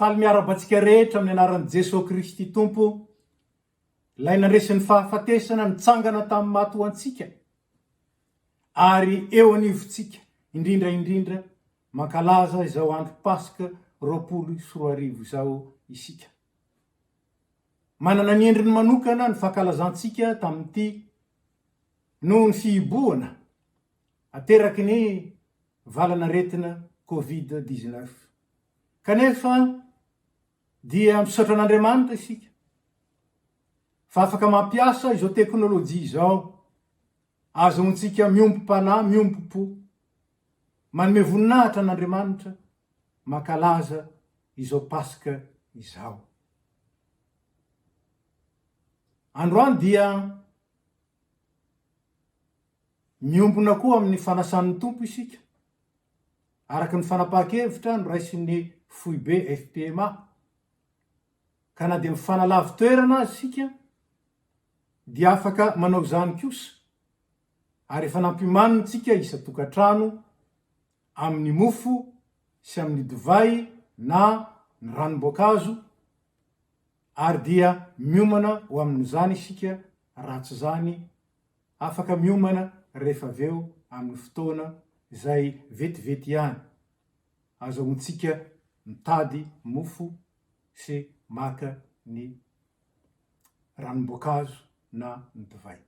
Faly miarahaba antsika rehetra amin'ny anaran'i Jesoa Kristy Tompo, Ilay nandresy ny fahafatesana, nitsangana tamin'ny maty ho antsika, ary eo anivontsika, indrindra indrindra, mankalaza izao andro Paska 2020 izao isika. Manana ny endriny manokana ny fankalazantsika tamin'ity noho ny fihibohana ateraky ny valan'aretina Covid 19. Kanefa dia misaotra an'Andriamanitra isika fa afaka mampiasa izao teknolojia izao ahazoantsika miombom-panahy, miombom-po, manome voninahitra an'Andriamanitra, mankalaza izao Paska izao. Androany dia miombona koa amin'ny fanasan'ny Tompo isika, araka ny fanapahan-kevitra noraisin'ny foibe FPMA, ka na dia mifanalavi-toerana aza isika dia afaka manao izany kosa, ary efa nampiomanintsika isan-tokantrano amin'ny mofo sy amin'ny divay na ny ranom-boankazo, ary dia miomana ho amin'izany isika, raha tsy izany afaka miomana rehefa avy eo amin'ny fotoana izay vetivety ihany azahoantsika mitady mofo sy maka ny ranom-boankazo na ny divay.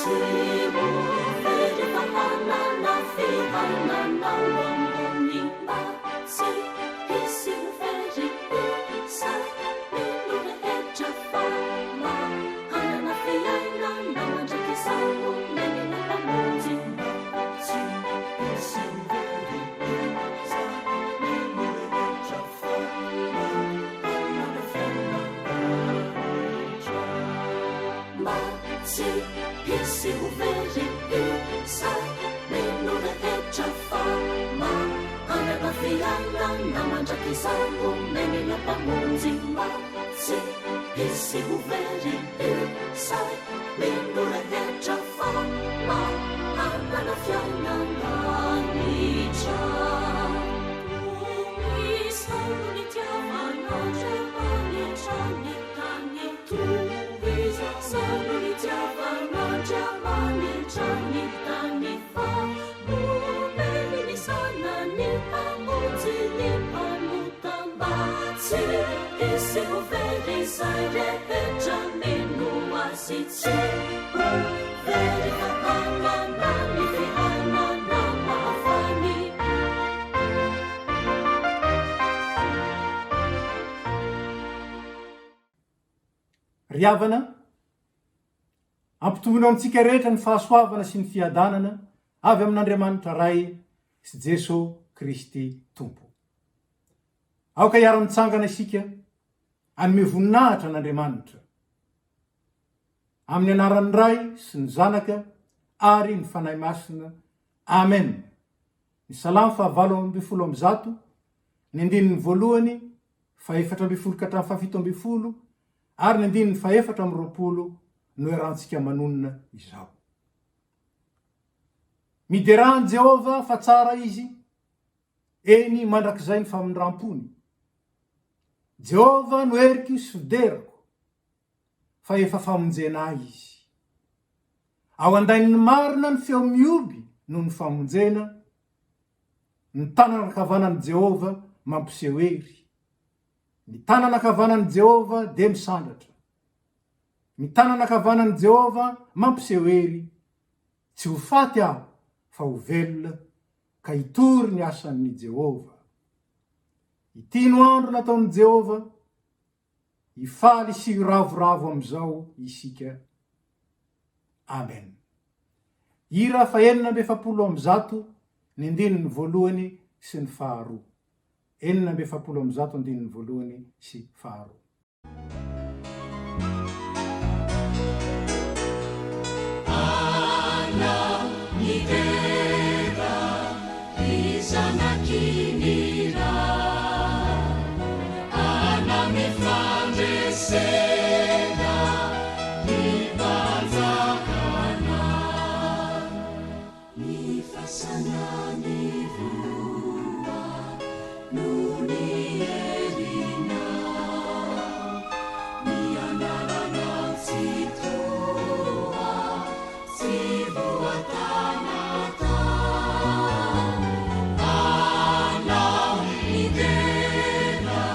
Tsy ho very fa hanana fiainana ao ambony mba tsy hisy ho very izay mino rehetra fa mba hanana fiainana mandrakizay omen'ilay Mpamonjy mba tsy hisy ho very izay mino rehetra fa mba hanana fiainana rehetra. Mba tsy hisy ho very izay mino rehetra fa mba hanana fiainana mandrakizay omen'ilay Mpamonjy mba tsy hisy ho very izay mino rehetra fa mba hanana fiainana ritra. Tohizo no nitiavan'Andriamanitra ny tany. Tohizo no nitiavan'Andriamanitra ny tany fa nomeny ny Zanany hamonjy ny mpanota mba tsy hisy ho very izay rehetra mino Azy tsy ho very fa hanana ny fiainana mahafaly. Ry havana, ampitomboina amintsika rehetra ny fahasoavana sy ny fiadanana avy amin'Andriamanitra Ray sy Jeso Kristy Tompo. Aoka hiara-mitsangana isika hanome voninahitra an'Andriamanitra. Amin'ny anaran'ny Ray sy ny Zanaka ary ny Fanahy Masina. Amen. Ny Salamo fahavalo 118, ny andininy voalohany fahefatra ambin'ny folo ka hatramin'ny fahafito ambin'ny folo ary ny andininy fahefatra amby roapolo no iarahantsika manonona izao. Miderà an'i Jehovah fa tsara izy, eny mandrakizay ny famindram-pony. Jehovah no heriko sy fiderako, fa efa famonjena ahy izy. Ao an-dain'ny marina ny feo mihoby noho ny famonjena, Ny tanana ankavanan'i Jehovah mampiseho hery. Ny tanana ankavanan'i Jehovah dia misandratra. Ny tanana ankavanan'i Jehovah mampiseho hery. Tsy ho faty aho fa ho velona ka hitory ny asan'i Jehovah. Ity no andro nataon'i Jehovah, Hifaly sy hiravoravo amin'izao isika. Amen. Hira faha-146 ny andininy voalohany sy ny faharoa. 146 andininy voalohany sy faharoa. Anao midera ry zanaky ny Ray, anao ny fandresena, ry mpanjakana. Ny fasana nivoha no nierina, ny anaranao Tsitoha tsy voatanata. Anao midera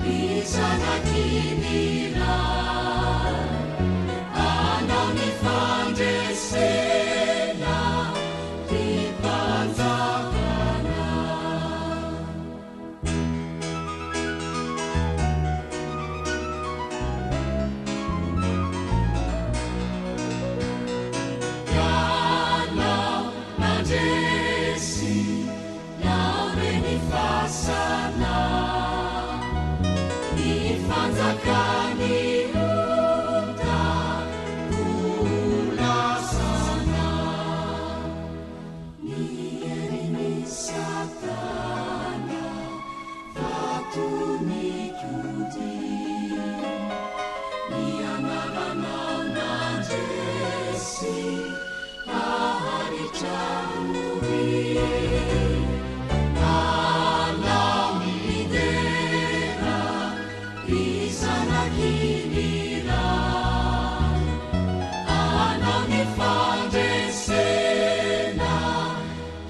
ry zanaky ny Ray, anao ny fandresena ry mpanjakana. Ianao nandresy Naorin'ny fasana ny fanjakan'ny ota ho lasana. Ny herin'i Satana vato nikodia. Ny anaranao nandresy haharitra doria. Anao midera ry zanaky ny Ray. Anao ny fandresena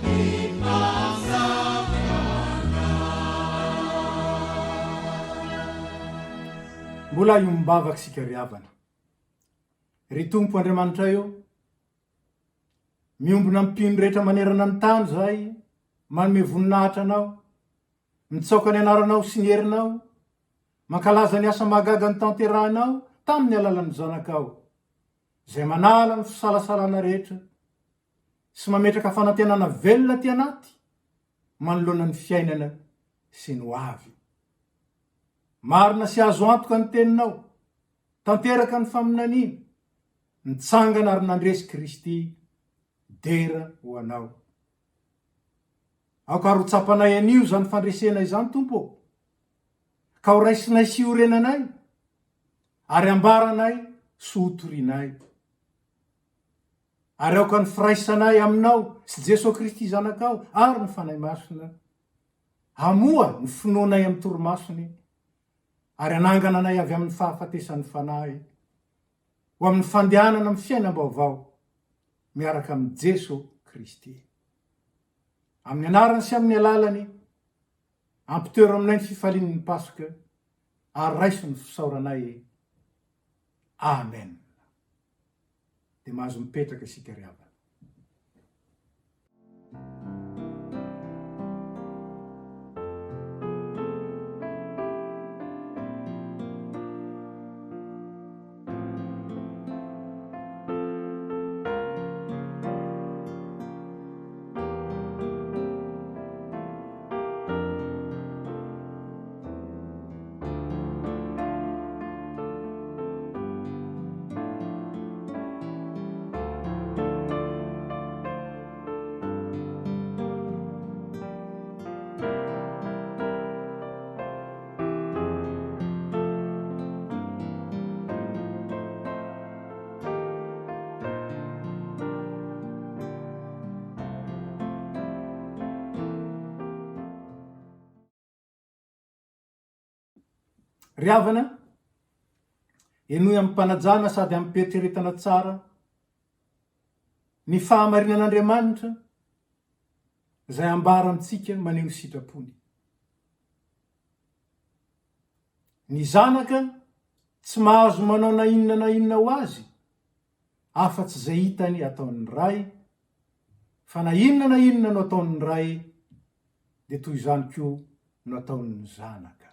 ry mpanjakana. Mbola hiombavaka isika ry havana. Ry Tompo Andriamanitray ô, Miombona amin'ny mpino rehetra manerana ny tany izahay, manome voninahitra Anao, mitsaoka ny anaranao sy ny herinao, mankalaza ny asa mahagaga notanterahinao tamin'ny alalan'ny Zanakao, izay manala ny fisalasalana rehetra sy mametraka fanantenana velona aty anaty manoloana ny fiainana sy ny ho avy. Marina sy azo antoka ny teninao, tanteraka ny faminaniana, nitsangana ary nandresy Kristy, dera ho Anao. Aoka ary ho tsapanay anio izany fandresena izany, Tompo ô, ka ho raisinay sy hiorenanay, ary hambaranay sy hotorinay. Ary aoka ny firaisanay Aminao sy Jesoa Kristy Zanakao ary ny Fanahy Masina hamoha ny finoanay amin'ny torimasony ary hanangana anay avy amin'ny fahafatesan'ny fanahy ho amin'ny fandehanana amin'ny fiainam-baovao miaraka amin'i Jeso Kristy. Amin'ny anarany sy amin'ny alalany, ampitoero aminay ny fifalian'ny Paska ary raiso ny fisaoranay. Amen. Dia mahazo mipetraka isika ry havana. Ry havana, henoy amim-panajana sady amim-pieritreretana tsara ny fahamarinan'Andriamanitra izay ambara amintsika maneho ny sitrapony. Ny zanaka tsy mahazo manao na inona na inona ho azy afa-tsy izay hitany ataon'ny Ray, fa na inona na inona no ataon'ny Ray dia toy izany koa no ataon'ny Zanaka.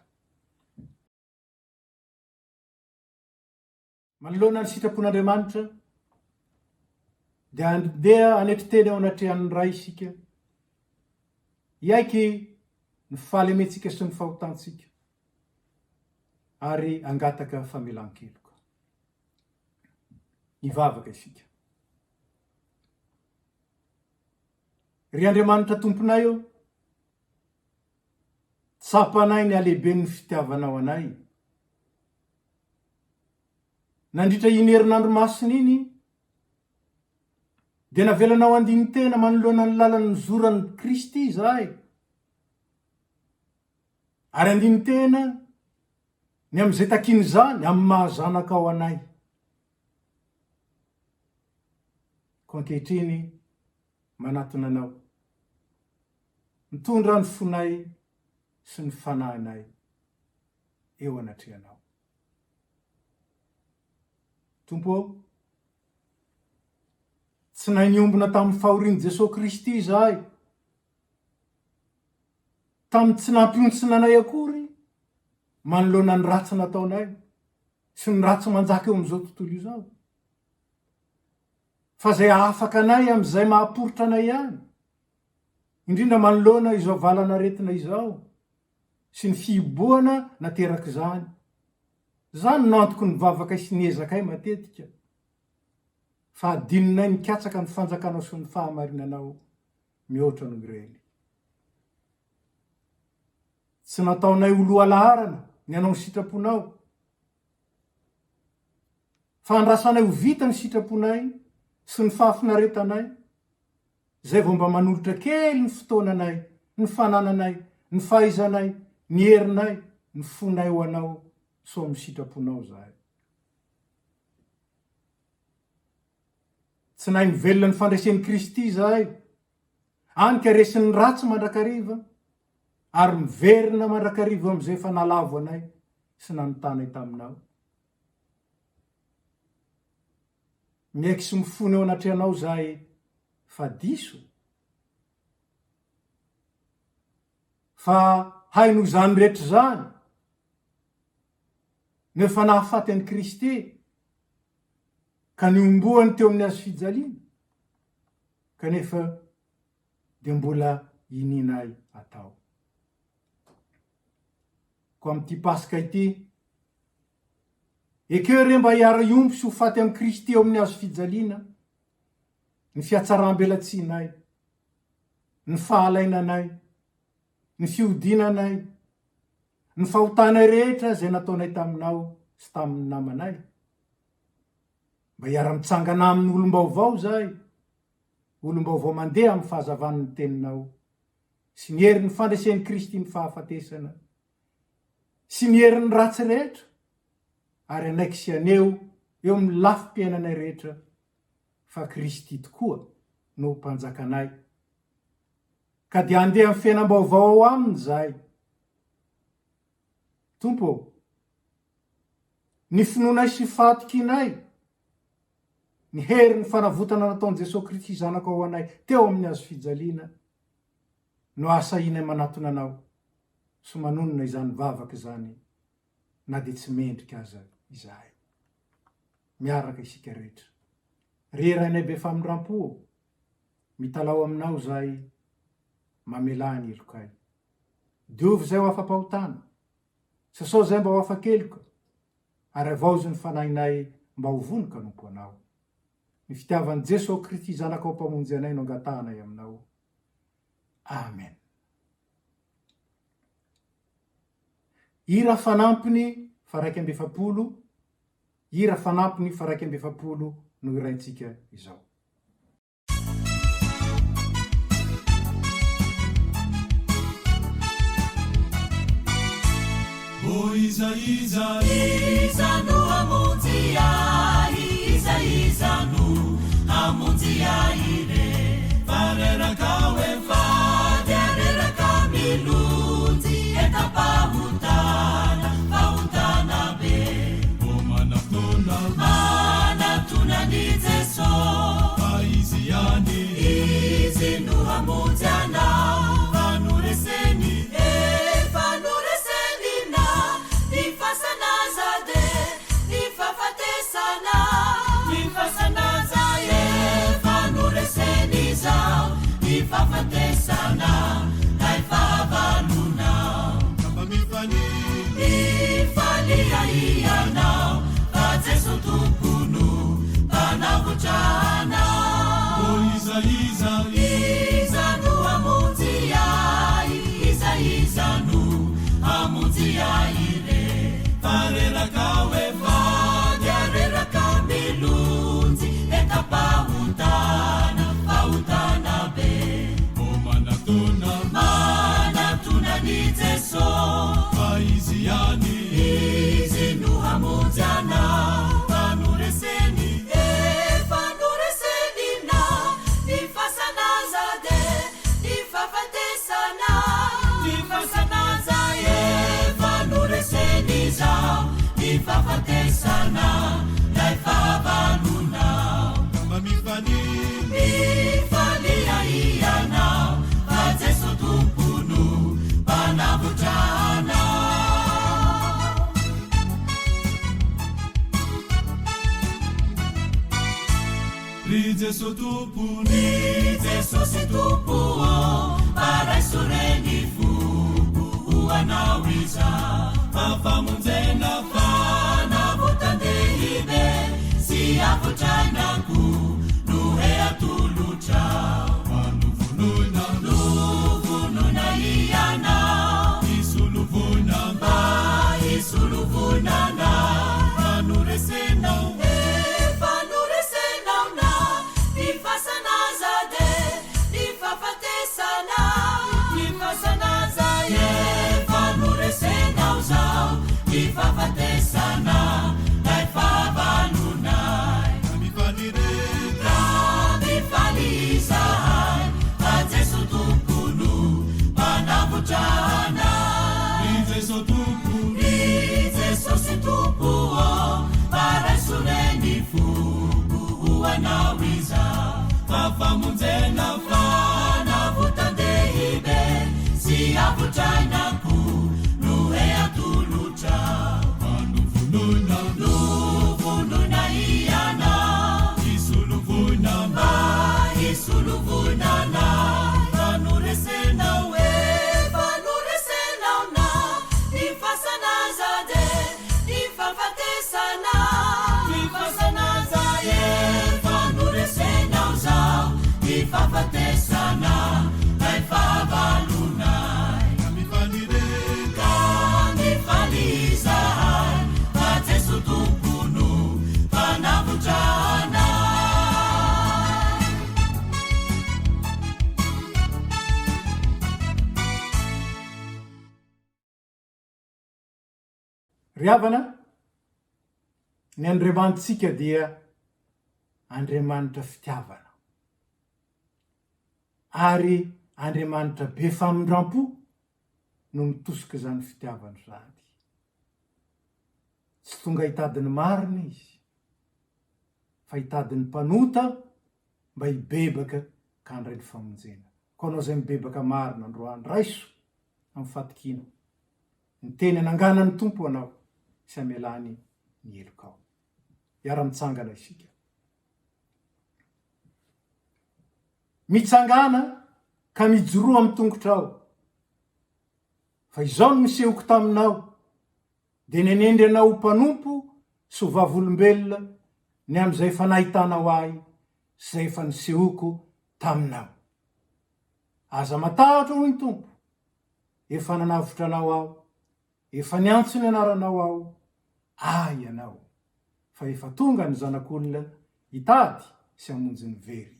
Manoloana ny sitrapon'Andriamanitra, dia andeha hanetry tena eo anatrehan'ny Ray isika, hiaiky ny fahalementsika sy ny fahotantsika, ary hangataka famelan-keloka. Hivavaka isika. Ry Andriamanitra Tomponay ô, tsapanay ny halehiben'ny fitiavanao anay. Nandritra iny herinandro masina iny, dia navelanao handini-tena manoloana ny lalana nizoran'i Kristy izahay, ary handini-tena ny amin'izay takian'izany amin'ny maha zanakao anay. Koa ankehitriny manatona Anao, mitondra ny fonay sy ny fanahinay eo anatrehanao. Tompo ô, tsy nahay niombona tamin'ny fahorian'i Jesoa Kristy izahay, tamin'ny tsy nampihontsina anay akory manoloana ny ratsy nataonay sy ny ratsy manjaka eo amin'izao tontolo izao. Fa izay hahafaka anay amin'izay mahaporitra anay ihany, indrindra manoloana izao valan'aretina izao sy ny fihibohana naterak'izany. Izany no antoky ny vavakay sy ny ezakay matetika, fa adinonay nikatsaka ny fanjakanao sy ny fahamarinanao mihoatra noho ireny. Tsy nataonay ho lohalaharana ny hanao ny sitraponao, fa andrasanay ho vita ny sitraponay sy ny fahafinaretanay, izay vao mba manolotra kely ny fotoananay, ny fanananay, ny fahaizanay, ny herinay, ny fonay ho Anao sy ho amin'ny sitraponao izahay. Tsy nahay nivelona ny fandresen'i Kristy izahay, hany ka resin'ny ratsy mandrakariva ary miverina mandrakariva eo amin'izay efa nalavo anay sy nanotanay taminao. Miaiky sy mifona eo anatrehanao izahay. fa diso? Fa hay noho izany rehetra izany no efa nahafaty an'i Kristy ka nihomboany teo amin'ny hazofijaliana, kanefa dia mbola inianay atao. Koa amin'ity Paska ity, ekeo re mba hiara-hiombo sy ho faty amin'i Kristy eo amin'ny hazofijaliana ny fihatsaram-belatsihinay, ny fahalainanay, ny fihodinanay, ny fahotanay rehetra izay nataonay taminao sy tamin'ny namanay. Mba hiara-mitsangana amin'ny olom-baovao izahay, olom-baovao mandeha amin'ny fahazavan'ny Teninao sy ny herin'ny fandresen'i Kristy ny fahafatesana sy ny herin'ny ratsy rehetra ary hanaiky sy haneho eo amin'ny lafim-piainanay rehetra fa Kristy tokoa no Mpanjakanay. Ka dia handeha amin'ny fiainam-baovao ao Aminy izahay. Tompo ô, ny finoanay sy fahatokianay ny herin'ny fanavotana nataon'i Jesoa Kristy Zanakao ho anay teo amin'ny hazofijaliana no ahasahianay manatona Anao sy manonona izany vavaka izany na dia tsy mendrika aza izahay. Miaraka isika rehetra. Ry Rainay be famindrampo ô, mitalaho Aminao izahay, mamelà ny helokay. Diovy izay ho afa-pahotana, sasao izay mba ho afa-keloka, ary havaozy ny fanahinay mba ho vonon-kanompo Anao. Ny fitiavan'i Jeso Krity Zanakao Mpamonjy anay no angatahanay Aminao. Amen. Hira fanampiny faha-41 Hira fanampiny faha-41 no hiraintsika izao. Ô iza iza Iza no hamonjy ahy Iza iza no hamonjy ahy re Fa reraka aho efa dia reraka milonjy Entam-pahotana, fahotana be Ô manatona Manatona an'i Jeso Fa Izy ihany Izy no hamonjy anao Fa noreseny Efa noreseny na ny fasana aza dia ny fahafatesana Ny fasana aza efa noreseny izao Ny fahafatesana lay fahavalonao Ka mba mifalia Mifalia ianao fa Jeso Tompo no Mpanavotra anao. Ô iza iza. Iza no hamonjy ahy, iza iza no hamonjy ahy re. Fa reraka aho efa. Dia reraka milonjy entam-pahotana, fahotana be. Ô manatona. Manatona an'i Jeso. Fa Izy ihany. Izy no hamonjy anao. Fa noreseny. Efa noreseny na ny fasana aza dia ny fahafatesana. Ny fasana aza efa noreseny izao ny fahafatesana lay fahavalonao. Ka mba mifalia. Mifalia ianao fa Jeso Tompo no Mpanavotra anao. Ry Jeso Tompo, Ry Jesosy Tompo ô, mba raiso re ny foko ho Anao izaho. Fa famonjena, Fanavotan-dehibe sy avotraina koa no he atolotrao. Fa novonoina, Novonoina Ianao. Hisolo voina. Mba hisolo voina anay. Fa noresenao. Efa noresenao na ny fasana aza dia ny fahafatesana. Ny fasana aza efa noresenao zao ny fahafatesana lay fahavalonay. Ka mifalia. Volovona anay fa noresenao Efa noresenao na ny fasana aza dia ny fahafatesana Ny fasana aza efa noresenao zao Ny fahafatesana lay fahavalonay Ka mifaly re Ka mifaly izahay fa Jeso Tompo no Mpanavotra anay. Ry havana, ny Andriamanitsika dia Andriamanitra fitiavana. Ary Andriamanitra be famindrampo no mitosika izany fitiavana izany. Tsy tonga hitady ny marina izy, fa hitady ny mpanota mba hibebaka ka handray ny famonjena. Koa anao izay mibebaka marina androany, raiso amin'ny fatokiana ny teny ananganan'ny Tompo anao sy hamelany ny helokao. Hiara-mitsangana isika. Mitsangàna ka mijoroa amin'ny tongotrao, fa izao no nisehoko taminao, dia nanendry anao ho mpanompo sy ho vavolombelona ny amin'izay efa nahitanao ahy sy izay efa nisehoako taminao. Aza matahotra, hoy ny Tompo, efa nanavotra anao Aho, efa niantso ny anaranao Aho, ahy ianao, fa efa tonga ny Zanak'olona hitady sy hamonjy ny very.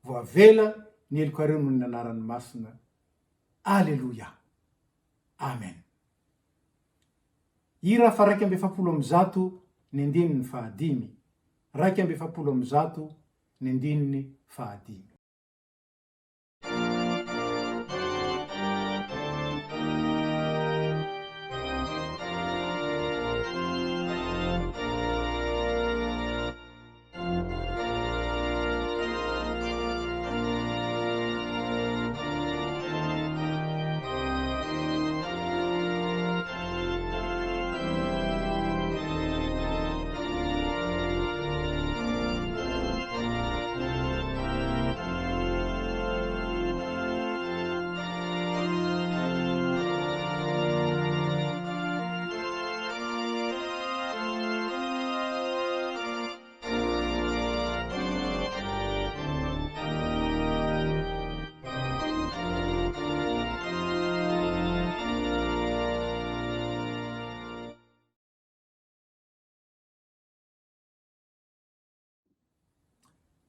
Voavela ny helokareo noho ny anarany masina. Aleloia! Amen. Hira faha 141 ny andininy fahadimy. 141 ny andininy fahadimy.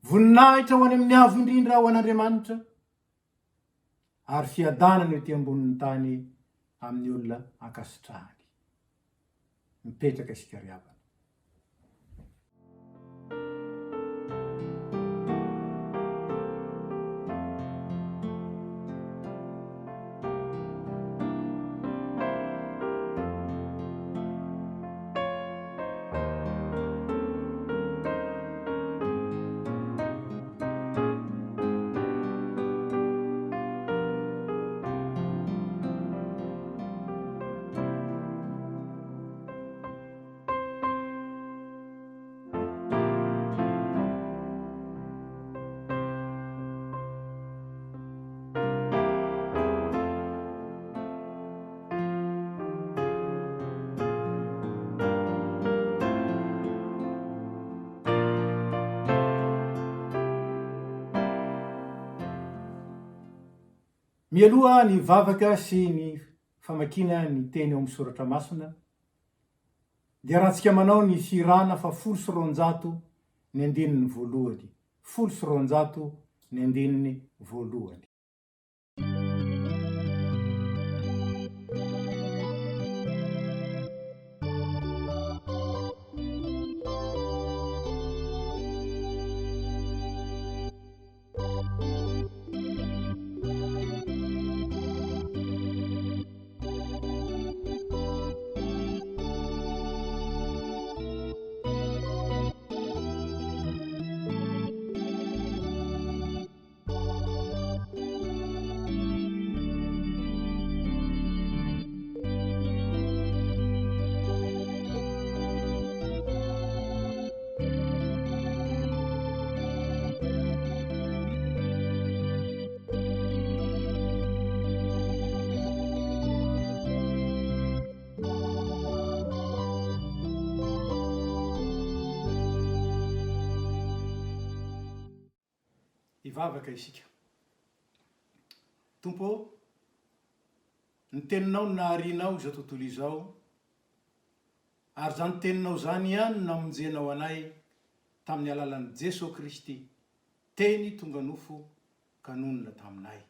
Voninahitra ho any amin'ny Avo Indrindra ho an'Andriamanitra, ary fiadanana ety ambonin'ny tany amin'ny olona ankasitrahany. Mipetraka isika ry havana. Mialoha ny vavaka sy ny famakiana ny teny ao amin'ny soratra masina dia rahantsika manao ny fihirana fa 210 ny andininy voalohany, 210 ny andininy voalohany. Hivavaka isika. Tompo ô, ny Teninao no naharianao izao tontolo izao, ary izany Teninao izany ihany no namonjenao anay tamin'ny alalan'i Jesoa Kristy, Teny tonga nofo ka nonina taminay.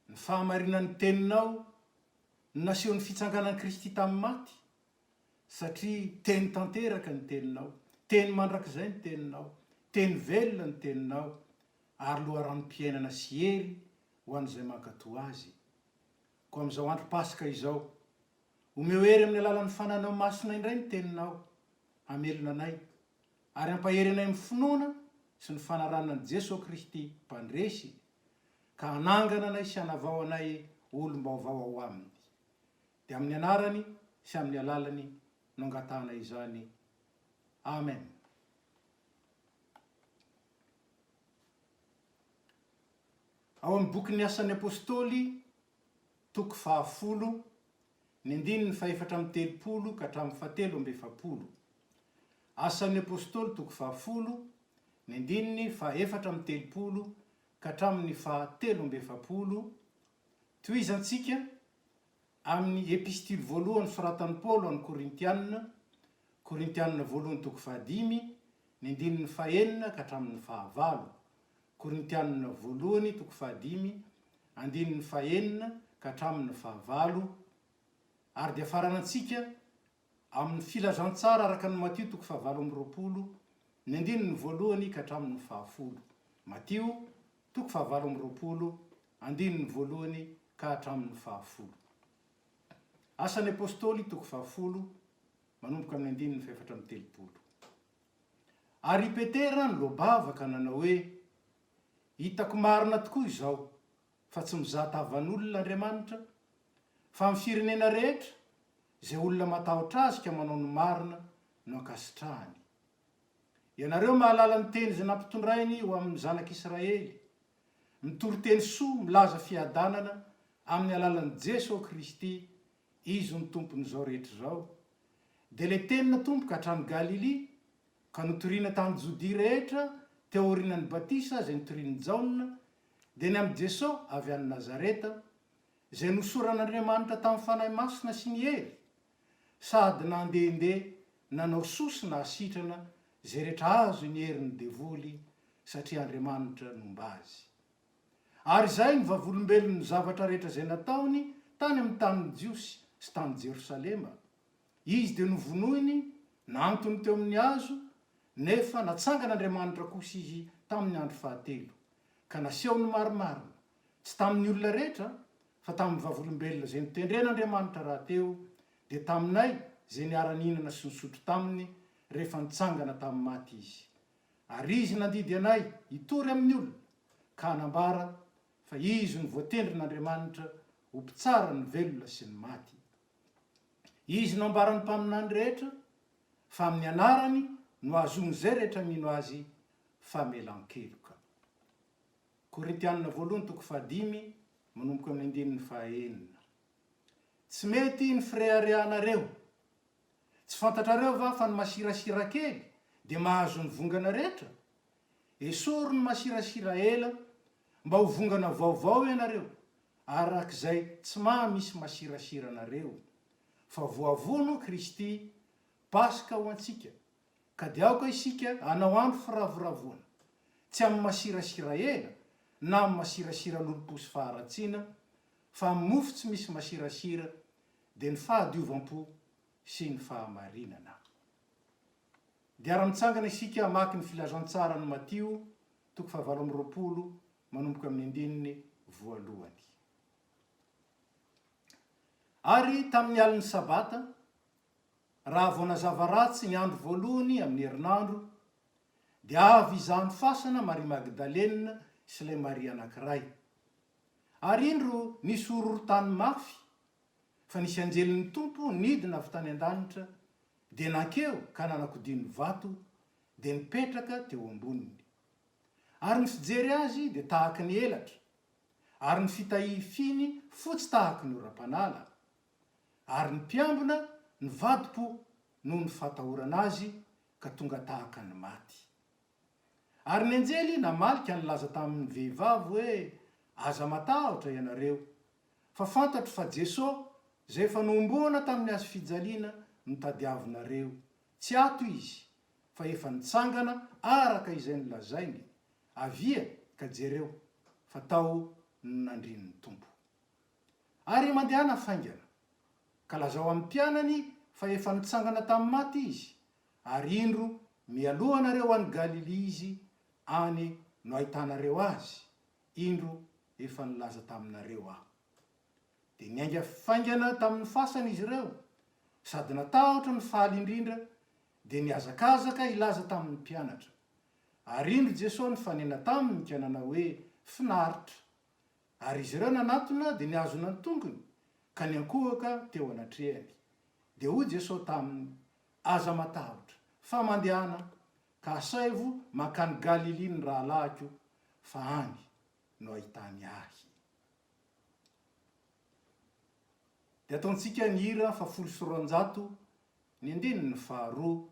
Ny fahamarinan'ny Teninao no nasehon'ny fitsanganan'i Kristy tamin'ny maty, satria Teny tanteraka ny Teninao, Teny mandrakizay ny Teninao, Teny velona ny Teninao, ary loharanom-piainana sy hery ho an'izay mankatò azy. Koa amin'izao andro Paska izao, omeo hery amin'ny alalan'ny Fananao Masina indray ny Teninao, hamelona anay, ary hampahery anay amin'ny finoana sy ny fanarahana an'i Jesoa Kristy Mpandresy, ka hanangana anay sy hanavao anay olom-baovao ao Aminy. Dia amin'ny Anarany sy amin'ny alalany no angatahanay izany. Amen. Ao amin'ny bokin'ny Asan'ny Apostoly, toko fahafolo, ny andininy fahefatra amby telopolo ka hatramin'ny fahatelo amby efapolo. Asan'ny Apostoly toko fahafolo, ny andininy fahefatra amby telopolo ka hatramin'ny fahatelo amby efapolo, Tohizantsika amin'ny epistily voalohany soratan'i Paoly ho an'ny Korintiana, Korintiana voalohany toko fahadimy, ny andininy fahenina ka hatramin'ny fahavalo. Korintiana voalohany toko fahadimy, andininy fahenina ka hatramin'ny fahavalo, ary dia faranantsika amin'ny Filazantsara araka an'i Matio toko fahavalo amby 20, ny andininy voalohany ka hatramin'ny fahafolo. Matio toko fahavalo amby 20, andininy voalohany ka hatramin'ny fahafolo. Asan'ny Apostoly toko fahafolo, manomboka amin'ny andininy fahefatra amby 30. Ary i Petera niloa-bava ka nanao hoe, Hitako marina tokoa izao, fa tsy mizaha tavan'olona Andriamanitra, fa amin'ny firenena rehetra, izay olona matahotra Azy ka manao ny marina no ankasitrahany. Ianareo mahalala ny teny izay nampitondrainy ho amin'ny zanak'Israely, mitory teny soa milaza fiadanana amin'ny alalan'i Jesoa Kristy, Izy no Tompon'izao rehetra izao. Dia ilay teny natomboka hatrany Galilia, ka notorina tany Jodia rehetra teo aorianan'ny batisa izay notorian'i Jaona, dia ny amin'i Jesoa avy any Nazareta, izay nosoran'Andriamanitra tamin'ny Fanahy Masina sy ny hery, sady nandehandeha nanao soa sy nahasitrana izay rehetra azo ny herin'ny devoly, satria Andriamanitra nomba azy. Ary izahay no vavolombelon'ny zavatra rehetra izay nataony tany amin'ny tanin'ny Jiosy sy tany Jerosalema. Izy dia novonoiny, nahantony teo amin'ny hazo, nefa natsangan'Andriamanitra kosa izy tamin'ny andro fahatelo, ka nasehony marimarina, tsy tamin'ny olona rehetra, fa tamin'ny vavolombelona izay notendren'Andriamanitra rahateo, dia taminay izay niara-nihinana sy nisotro taminy rehefa nitsangana tamin'ny maty izy. Ary izy nandidy anay hitory amin'ny olona, ka hanambara fa izy no voatendrin'Andriamanitra ho mpitsara ny velona sy ny maty. Izy no ambaran'ny mpaminany rehetra fa amin'ny anarany no ahazoan'izay rehetra mino azy famelan-keloka. Korintianina voalohany toko fahadimy manomboka amin'ny andininy fahaenina. Tsy mety ny fireharehanareo. Tsy fantatrareo va fa ny masirasira kely dia mahazo ny vongana rehetra? Esory ny masirasira ela mba ho vongana vaovao ianareo, arak'izay tsy maha misy masirasira anareo. Fa voavono Kristy, Paska ho antsika, ka dia aoka isika hanao andro firavoravoana, tsy amin'ny masirasira ela, na amin'ny masirasira lolompo sy faharatsiana, fa amin'ny mofo tsy misy masirasira, dia ny fahadiovam-po sy ny fahamarinana. Dia ara-mitsangana isika hamaky ny Filazantsaran'i Matio, toko fahavalo amby 20, manomboka amin'ny andininy voalohany. Ary tamin'ny alin'ny Sabata, raha vao nazava ratsy ny andro voalohany amin'ny herinandro, dia avy hizaha ny fasana Maria Magdalena sy ilay Maria anankiray. Ary indro nisy horohorontany mafy, fa nisy anjelin'ny Tompo nidina avy tany an-danitra, dia nankeo ka nanakodia ny vato, dia nipetraka teo amboniny. Ary ny fijery azy dia tahaky ny elatra, ary ny fitahifiny fotsy tahaky ny oram-panala. Ary ny mpiambina nivadi-po noho ny fatahorana azy ka tonga tahaka ny maty. Ary ny anjely namaly ka nilaza tamin'ny vehivavy hoe, Aza matahotra ianareo, fa fantatro fa Jeso, izay efa nohomboana tamin'ny hazofijaliana, no tadiavinareo. Tsy ato Izy, fa efa nitsangana araka izay nolazainy. Avia ka jereo, fa tao no nandrin'ny Tompo. Ary mandehana faingana, ka lazao amin'ny mpianany fa efa nitsangana tamin'ny maty Izy, ary indro mialoha anareo any Galilia Izy, any no ahitanareo Azy, indro efa nilaza taminareo Aho. Dia niainga faingana tamin'ny fasana izy ireo, sady natahotra no faly indrindra, dia nihazakazaka hilaza tamin'ny mpianatra. Ary indro Jesoa nifanena taminy ka nanao hoe, Finaritra. Ary izy ireo nanatona dia nihazona ny tongony, ka niankohoka teo anatrehany. Dia hoy Jesoa taminy, Aza matahotra, fa mandehana, ka asaivo mankany Galilia ny rahalahiko, fa any no ahitany Ahy. Dia ataontsika ny hira faha-210, ny andininy faharoa,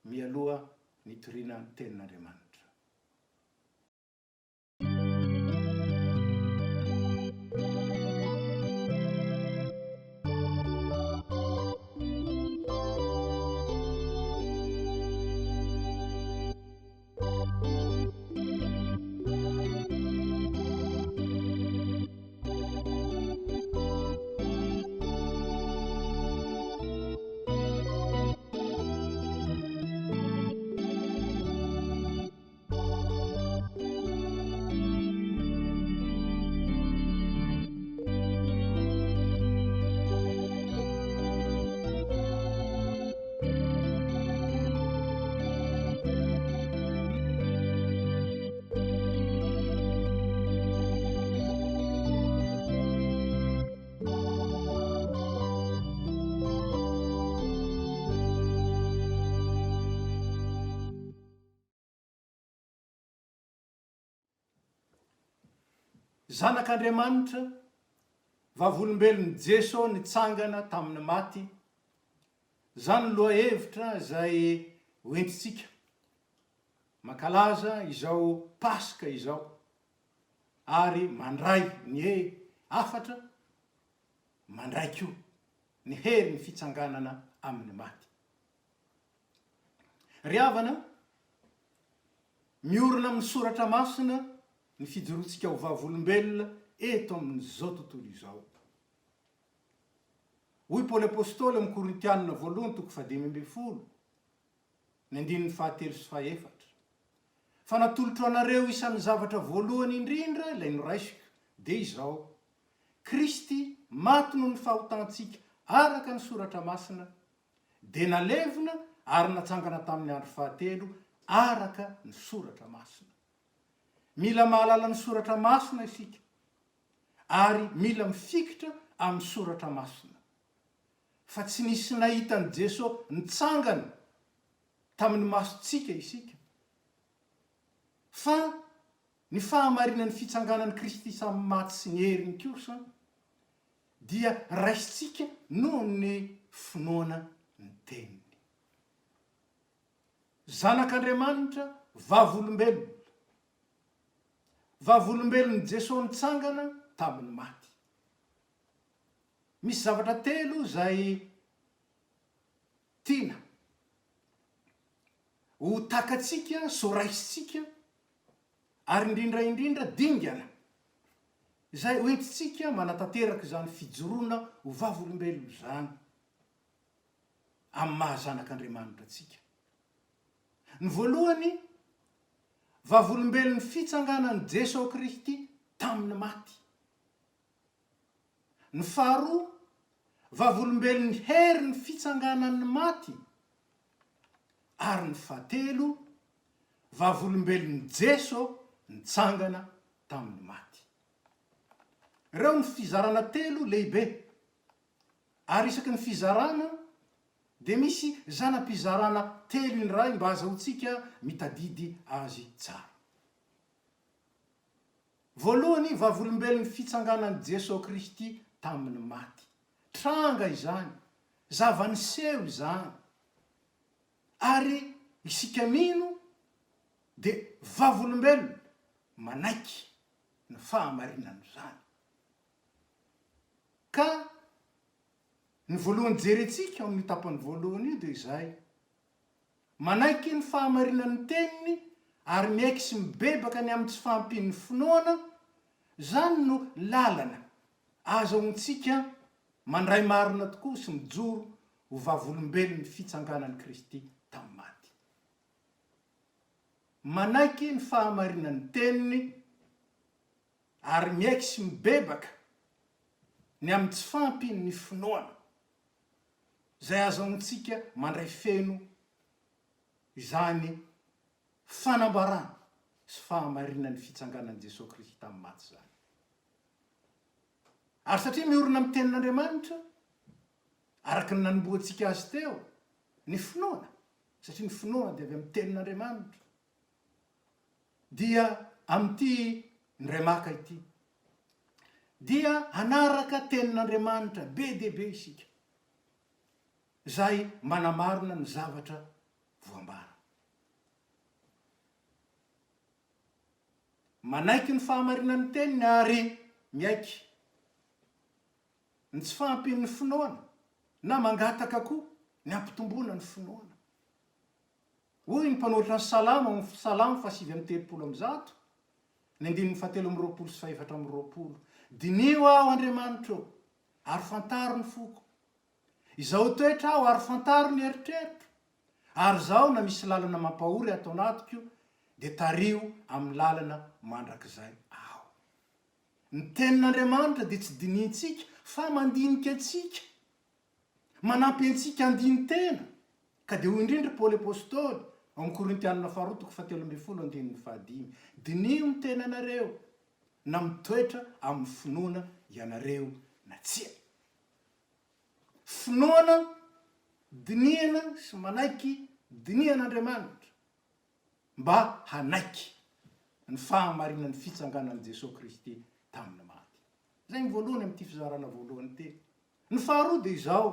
mialoha ny hitoriana ny Tenin'Andriamanitra. Zanak'Andriamanitra, vavolombelon'i Jeso nitsangana tamin'ny maty, izany ny lohahevitra izay hoentintsika mankalaza izao Paska izao ary mandray ny hafatra, mandray koa ny herin'ny fitsanganana amin'ny maty. Ry havana, miorina amin'ny Soratra Masina ny fijoroantsika ho vavolombelona eto amin'izao tontolo izao. Hoy Paoly Apostoly amin'ny Korintianina voalohany toko fahadimy ambin'ny folo, ny andininy fahatelo sy fahefatra, Fa natolotro anareo isan'ny zavatra voalohany indrindra ilay noraisiko, dia izao, Kristy maty noho ny fahotantsika araka ny Soratra Masina, dia nalevina ary natsangana tamin'ny andro fahatelo araka ny Soratra Masina. Mila mahalala ny Soratra Masina isika ary mila mifikitra amin'ny Soratra Masina. Fa tsy nisy nahita an'i Jeso nitsangana tamin'ny masontsika isika, fa ny fahamarinan'ny fitsanganan'i Kristy samy maty sy ny heriny kosa dia raisintsika noho ny finoana ny Teniny. Zanak'Andriamanitra, vavolombelona. Vavolombelon'i Jesoa nitsangana tamin'ny maty. Misy zavatra telo izay tiana ho takatsika sy ho raisintsika ary indrindra indrindra dingana izay hoentintsika manatanteraka izany fijoroana ho vavolombelona izany amin'ny maha zanak'Andriamanitra antsika. Ny voalohany, vavolombelon'ny fitsanganan'i Jesoa Kristy tamin'ny maty. Ny faharoa, vavolombelon'ny herin'ny fitsanganan'ny maty. Ary ny fahatelo, vavolombelon'i Jeso nitsangana tamin'ny maty. Ireo ny fizarana telo lehibe. Ary isaky ny fizarana dia misy zana-pizarana telo indray mba azahoantsika mitadidy azy tsara. Voalohany, vavolombelon'ny fitsanganan'i Jesoa Kristy tamin'ny maty. Tranga izany, zava-niseho izany. Ary isika mino. Dia vavolombelona manaiky ny fahamarinan'izany. Ka ny voalohany jerentsika ao amin'io tapany voalohany io dia izay, manaiky ny fahamarinan'ny teniny ary miaiky sy mibebaka ny amin'ny tsy fahampian'ny finoana, izany no lalana azahoantsika mandray marina tokoa sy mijoro ho vavolombelon'ny fitsanganan'i Kristy tamin'ny maty. Manaiky ny fahamarinan'ny teniny ary miaiky sy mibebaka ny amin'ny tsy fahampian'ny finoana, izay azahoantsika mandray feno izany fanambarana sy fahamarinan'ny fitsanganan'i Jesoa Kristy tamin'ny maty izany. Ary satria miorina amin'ny Tenin'Andriamanitra, araka ny nanombohantsika azy teo, ny finoana, satria ny finoana dia avy amin'ny Tenin'Andriamanitra, dia amin'ity indray maka ity, dia hanaraka Tenin'Andriamanitra be dia be isika, izay manamarina ny zavatra voambara. Manaiky ny fahamarinan'ny Teniny ary miaiky ny tsy fahampian'ny finoana na mangataka koa ny hampitomboana ny finoana. Hoy ny mpanoratra ny Salamo ao amin'ny Salamo faha139, ny andininy fahatelo amby 20 sy faha-24, Diniho aho, Andriamanitra ô, ary fantaro ny foko. Izao toetra aho ary fantaro ny eritreritro. Ary izaho na misy lalana mampahory ato anatiko dia tariho amin'ny lalana mandrakizay aho. Ny tenin'Andriamanitra dia tsy dinihintsika fa mandinika antsika. Manampy antsika handini-tena. Ka dia hoy indrindra i Paoly Apostoly ao amin'ny Korintianina faharoa toko fahatelo ambin'ny folo andininy fahadimy, Diniho ny tenanareo na mitoetra amin'ny finoana ianareo na tsia. Finoana dinihana sy manaiky dinihan'Andriamanitra mba hanaiky ny fahamarinan'ny fitsanganan'i Jesoa Kristy tamin'ny maty. Izay ny voalohany amin'ity fizarana voalohany ity. Ny faharoa dia izao,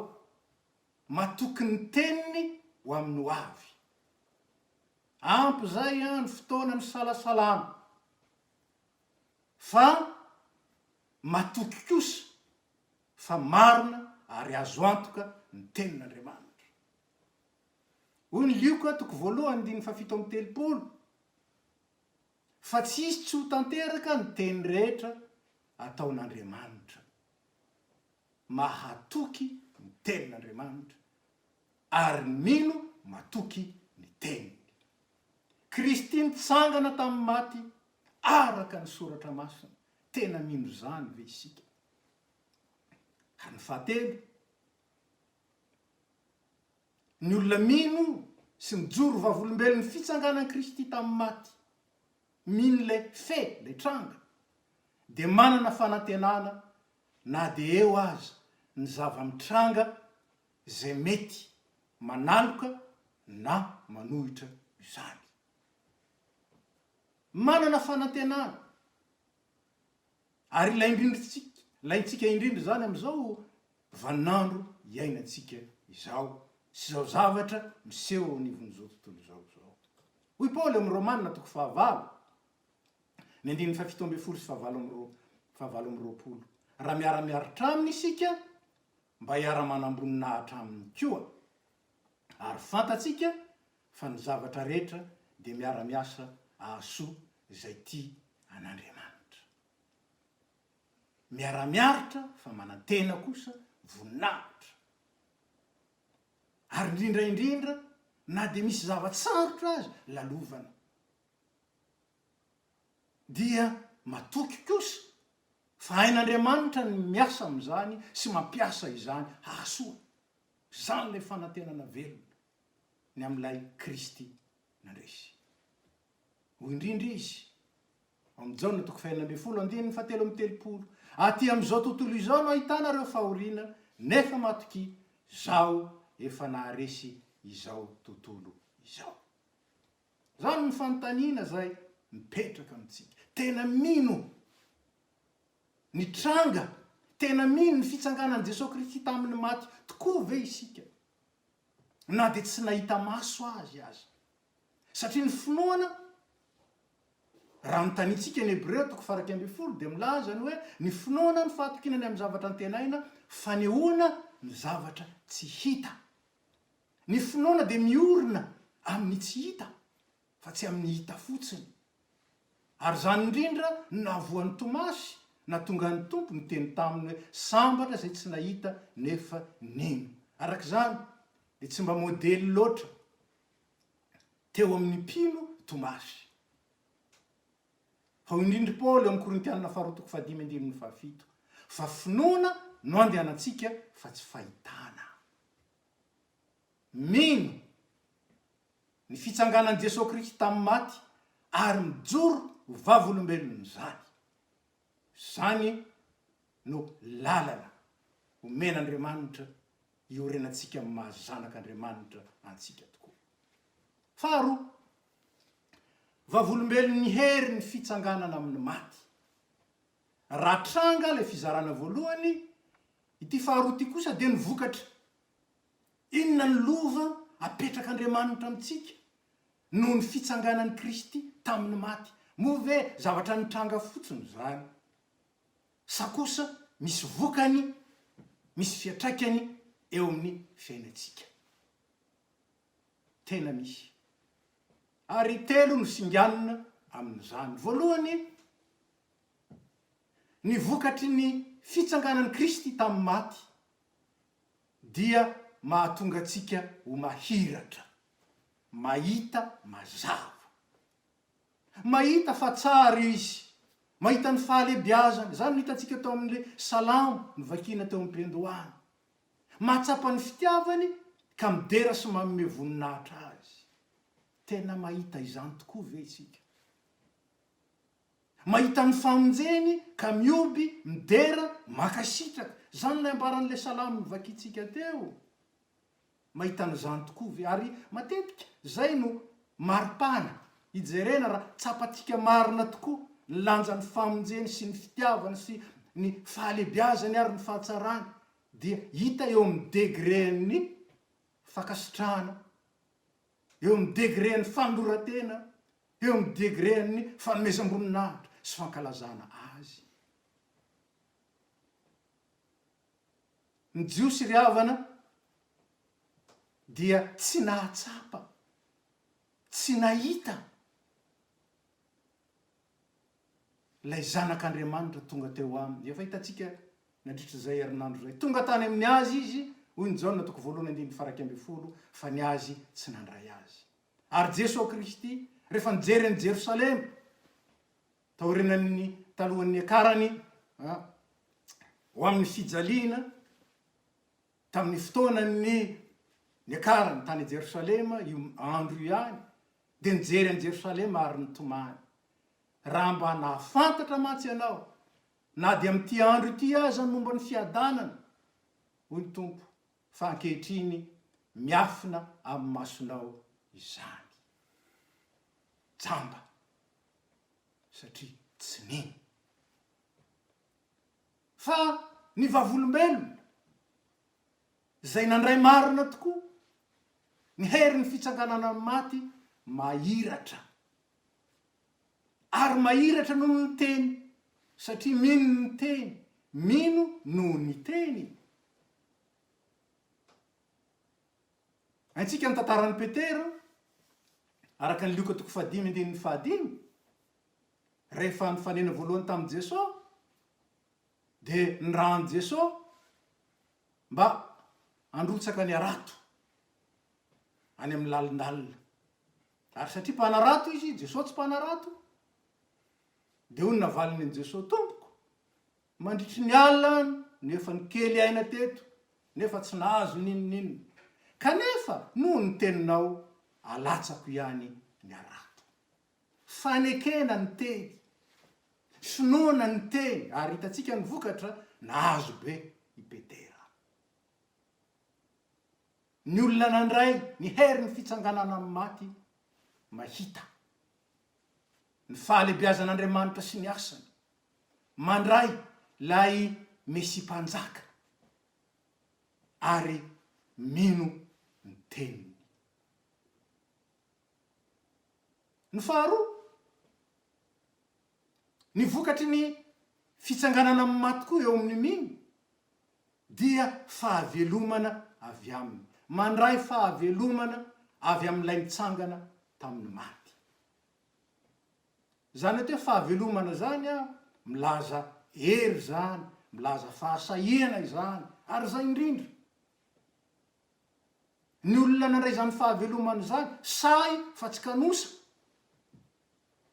matoky ny teniny ho amin'ny ho avy. Ampy izay ny fotoana nisalasalana fa matoky kosa fa marina ary azo antoka ny tenin'Andriamanitra. Hoy ny Lioka toko voalohany andininy faha-37, Fa tsy hisy tsy ho tanteraka ny teny rehetra ataon'Andriamanitra. Mahatoky ny tenin'Andriamanitra, ary ny mino matoky ny teniny. Kristy nitsangana tamin'ny maty araka ny Soratra Masina. Tena mino izany ve isika? Ary ny fahatelo, ny olona mino sy mijoro vavolombelon'ny fitsanganan'i Kristy tamin'ny maty, mino ilay fait, ilay tranga, dia manana fanantenana na dia eo aza ny zava-mitranga izay mety manaloka na manohitra izany. Manana fanantenana. Ary ilay indrindrintsika, ilaintsika indrindra izany amin'izao vaninandro iainantsika izao sy izao zavatra miseho eo anivon'izao tontolo izao izao. Hoy Paoly amin'ny Romana toko fahavalo, ny andininy faha-17 sy faha-28, Raha miara-miaritra aminy isika, mba hiara-manam-boninahitra aminy koa. Ary fantatsika fa ny zavatra rehetra dia miara-miasa ahasoa izay tia an'Andriamanitra. Miara-miaritra fa manantena kosa voninahitra. Ary indrindra indrindra na dia misy zava-tsarotra aza lalovana dia matoky kosa fa hain'Andriamanitra ny miasa amin'izany sy mampiasa izany hahasoa. Izany ilay fanantenana velona ny amin'ilay Kristy nandresy. Hoy indrindra izy, ao amin'ny Jaona toko fahenina ambin'ny folo andininy fahatelo amby telopolo, Aty amin'izao tontolo izao no ahitanareo fahoriana, nefa matokia, Izaho efa naharesy izao tontolo izao. Izany no fanontaniana izay mipetraka amintsika. Tena mino ny tranga, tena mino ny fitsanganan'i Jesoa Kristy tamin'ny maty tokoa ve isika? Na dia tsy nahita maso Azy aza. Satria ny finoana. Raha anontaniantsika ny Hebreo toko faha-11 dia milaza ny hoe ny finoana ny fahatokiana ny amin'ny zavatra antenaina, fanehoana ny zavatra tsy hita. Ny finoana dia miorina amin'ny tsy hita fa tsy amin'ny hita fotsiny. Ary izany indrindra no nahavoan'i Tomasy, nahatonga ny Tompo niteny taminy hoe sambatra izay tsy nahita nefa nino. Araka izany dia tsy mba modely loatra teo amin'ny mpino Tomasy. Fa hoy indrindra i Paoly ao amin'ny Korintianina faharoa toko fahadimy andininy fahafito, fa finoana no andehanantsika fa tsy fahitana. Mino ny fitsanganan'i Jesoa Kristy tamin'ny maty ary mijoro ho vavolombelon'izany. Izany no lalana omen'Andriamanitra iorenantsika amin'ny maha zanak'Andriamanitra antsika tokoa. Faharoa, vavolombelon'ny hery ny fitsanganana amin'ny maty. Raha tranga ilay fizarana voalohany, ity faharoa ity kosa dia ny vokatra. Inona ny lova apetrak'Andriamanitra amintsika noho ny fitsanganan'i Kristy tamin'ny maty? Moa ve zavatra nitranga fotsiny izany? Sa kosa misy vokany, misy fiantraikany eo amin'ny fiainantsika? Tena misy. Ary telo no singanina amin'izany. Voalohany, ny vokatry ny fitsanganan'i Kristy tamin'ny maty dia mahatonga antsika ho mahiratra, mahita mazava. Mahita fa tsara Izy, mahita ny fahalebiazany, izany no hitantsika tao amin'ilay Salamo novakiana teo am-piandohana. Mahatsapa ny fitiavany ka midera sy manome voninahitra Azy. Tena mahita izany tokoa ve isika? Mahita ny famonjeny ka mihoby, midera, mankasitraka. Izany ilay ambaran'ilay salamo novakintsika teo. Mahita an'izany tokoa ve? Ary matetika izay no maripana hijerena raha tsapantsika marina tokoa ny lanjan'ny famonjeny sy ny fitiavany sy ny fahalebiazany ary ny fahatsarany dia hita eo amin'ny degré-n'ny fankasitrahana, eo amin'ny degré-n'ny fanoloran-tena, eo amin'ny degré-n'ny fanomezam-boninahitra sy fankalazana azy. Ny Jiosy ry havana dia tsy nahatsapa, tsy nahita ilay Zanak'Andriamanitra tonga teo aminy. Efa hitantsika nandritra izay herinandro izay. Tonga tany amin'ny azy izy, hoy ny Jaona toko voalohany andininy faha 11, fa ny azy tsy nandray azy. Ary Jesoa Kristy, rehefa nijery an'i Jerosalema, taorianan'ny talohan'ny niakarany ho amin'ny fijaliana, tamin'ny fotoanan'ny niakarany tany Jerosalema, io andro io ihany, dia nijery an'i Jerosalema ary nitomany. Raha mba nahafantatra mantsy ianao, na dia amin'ity andro ity aza ny momba ny fiadanana, hoy ny Tompo, fa ankehitriny miafina amin'ny masonao izany. Jamba, satria tsy nino. Fa ny vavolombelona, izay nandray marina tokoa ny herin'ny fitsanganana amin'ny maty, mahiratra. Ary mahiratra noho ny teny, satria mino ny teny, mino noho ny teny. Haintsika ny tantaran'i Petera, araka ny Lioka toko fahadimy andininy fahadimy, rehefa nifanena voalohany tamin'i Jesoa, dia nirahan'i Jesoa mba handrotsaka ny harato any amin'ny lalindalina. Ary satria mpanarato izy, Jesoa tsy mpanarato, dia hoy ny navaliny an'i Jesoa, Tompoko, Mandritry ny alina no efa nikely aina teto nefa tsy nahazo n'inon'inona. Kanefa noho ny teninao alatsako ihany ny harato. Fanekena ny teny, finoana ny teny ary hitantsika ny vokatra, nahazo be i Petera. Ny olona nandray ny herin'ny fitsanganana amin'ny maty mahita ny fahalebiazan'Andriamanitra sy ny asany. Mandray ilay Mesia Mpanjaka ary mino ny teniny. Ny faharoa, Ny vokatry ny fitsanganana amin'ny maty koa eo amin'ny mino dia fahavelomana avy aminy. Mandray fahavelomana avy amin'ilay nitsangana tamin'ny maty. Izany atao hoe fahavelomana izany an, milaza hery izany, milaza fahasahiana izany, ary izay indrindra. Ny olona nandray izany fahavelomana izany, sahy fa tsy kanosa.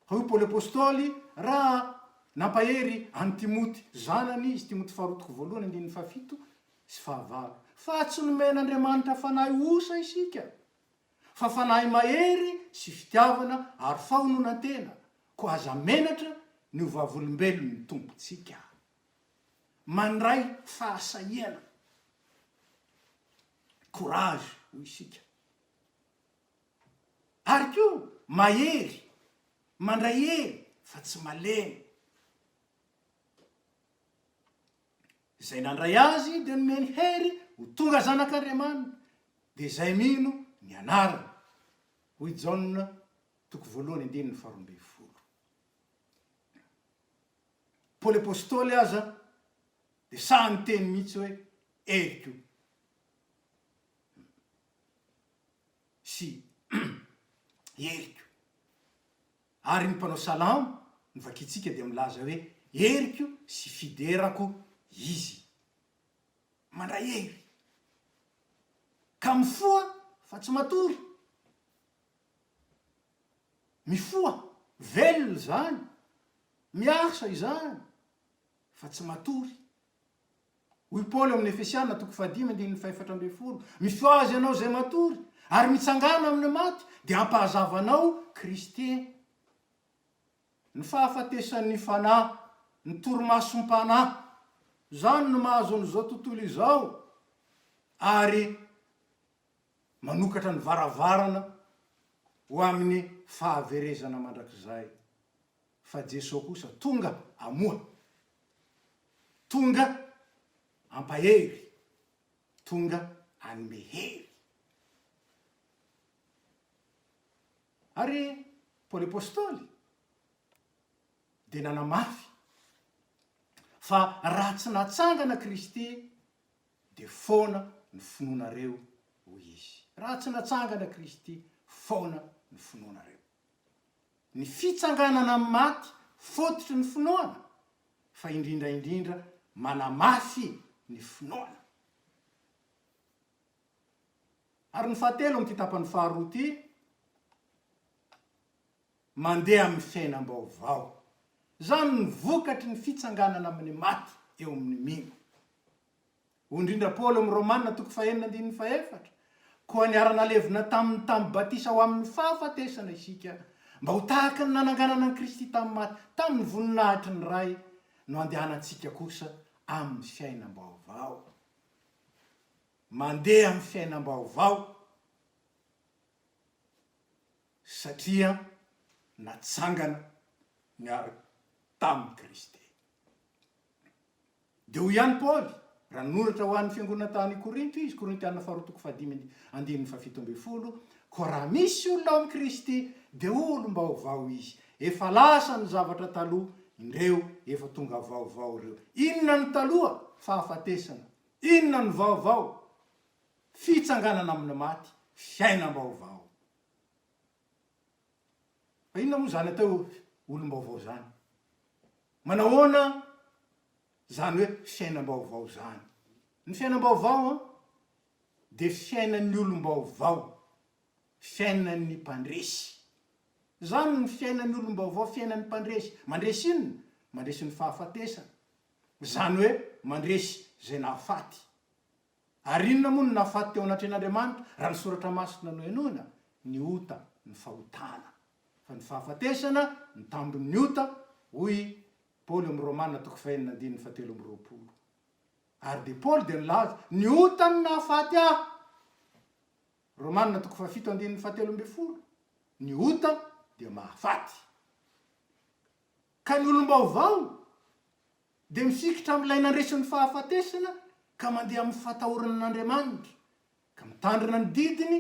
Hoy Paoly Apostoly raha nampahery an'i Timoty zanany izy, Timoty faharoa toko voalohany andininy fahafito sy fahavalo, fa tsy nomen'Andriamanitra fanahy osa isika, fa fanahy mahery sy fitiavana ary fahononan-tena, koa aza menatra ny ho vavolombelon'ny Tompontsika. Mandray fahasahiana, courage hoy isika. Ary koa mahery, mandray hery fa tsy malemy. Izay nandray azy dia nomeny hery ho tonga zanak'Andriamanitra, dia izay mino ny anarany. Hoy Jaona toko voalohany andininy faharoambinifolo. Paoly Apostoly aza dia sahy niteny mihitsy hoe heriko sy heriko. Ary ny mpanao salamo novakintsika dia milaza hoe heriko sy fiderako izy. Mandray hery. Ka mifoha fa tsy matory. Mifoha, velona izany, miasa izany fa tsy matory. Hoy Paoly ao amin'ny Efesiana toko fahadimy andininy fahefatra ambin'ny folo, Mifohaza ianao izay matory, ary mitsangàna amin'ny maty, dia hampahazava anao Kristy. Ny fahafatesan'ny fanahy, ny torimasom-panahy, izany no mahazo an'izao tontolo izao, ary manokatra ny varavarana ho amin'ny fahaverezana mandrakizay. Fa Jesoa kosa tonga hamoha. Tonga hampahery, tonga hanome hery. Ary Paoly Apostoly dia nanamafy fa raha tsy natsangana Kristy dia foana ny finoanareo, hoy izy. Raha tsy natsangana Kristy, foana ny finoanareo. Ny fitsanganana amin'ny maty fototry ny finoana, fa indrindra indrindra manamafy ny finoana. Ary ny fahatelo amin'ity tapany faharoa ity, mandeha amin'ny fiainam-baovao. Izany no vokatry ny fitsanganana amin'ny maty eo amin'ny mino. Hoy indrindra Paoly ao amin'ny Romana toko fahenina andininy fahefatra, Koa niara-nalevina taminy tamin'ny batisa ho amin'ny fahafatesana isika, mba ho tahaka ny nananganana an'i Kristy tamin'ny maty tamin'ny voninahitry ny Ray, no andehanantsika kosa amin'ny fiainam-baovao. Mandeha amin'ny fiainam-baovao satria natsangana niaraka tamin'i Kristy. Dia hoy ihany Paoly, raha nanoratra ho an'ny fiangonana tany Korinto izy, Korintiana faharoa toko fahadimy andininy fahafito ambin'ny folo, Koa raha misy olona ao amin'i Kristy, dia olom-baovao izy. Efa lasa ny zavatra taloha, indreo efa tonga vaovao ireo. Inona no taloha? Fahafatesana. Inona no vaovao? Fitsanganana amin'ny maty, fiainam-baovao. Fa inona moa izany atao hoe olom-baovao izany? Manahoana izany hoe fiainam-baovao izany? Ny fiainam-baovao an, dia fiainan'ny olom-baovao, fiainan'ny mpandresy. Izany ny fiainan'ny olom-baovao, fiainan'ny mpandresy. Mandresy inona? Mandresy ny fahafatesana. Izany hoe mandresy izay nahafaty. Ary inona moa no nahafaty teo anatrehan'Andriamanitra, raha ny Soratra Masina no henoina? Ny ota, ny fahotana. Fa ny fahafatesana, ny tambin'ny ota, hoy Paoly ao amin'ny Romana toko fahenina andininy fahatelo amby roapolo. Ary dia Paoly dia nilaza, ny ota no nahafaty ahy. Romana toko fahafito andininy fahatelo ambin'ny folo. Ny ota dia mahafaty. Ka ny olom-baovao dia mifikitra amin'ilay nandresy ny fahafatesana ka mandeha amin'ny fahatahorana an'Andriamanitra, ka mitandrina ny didiny,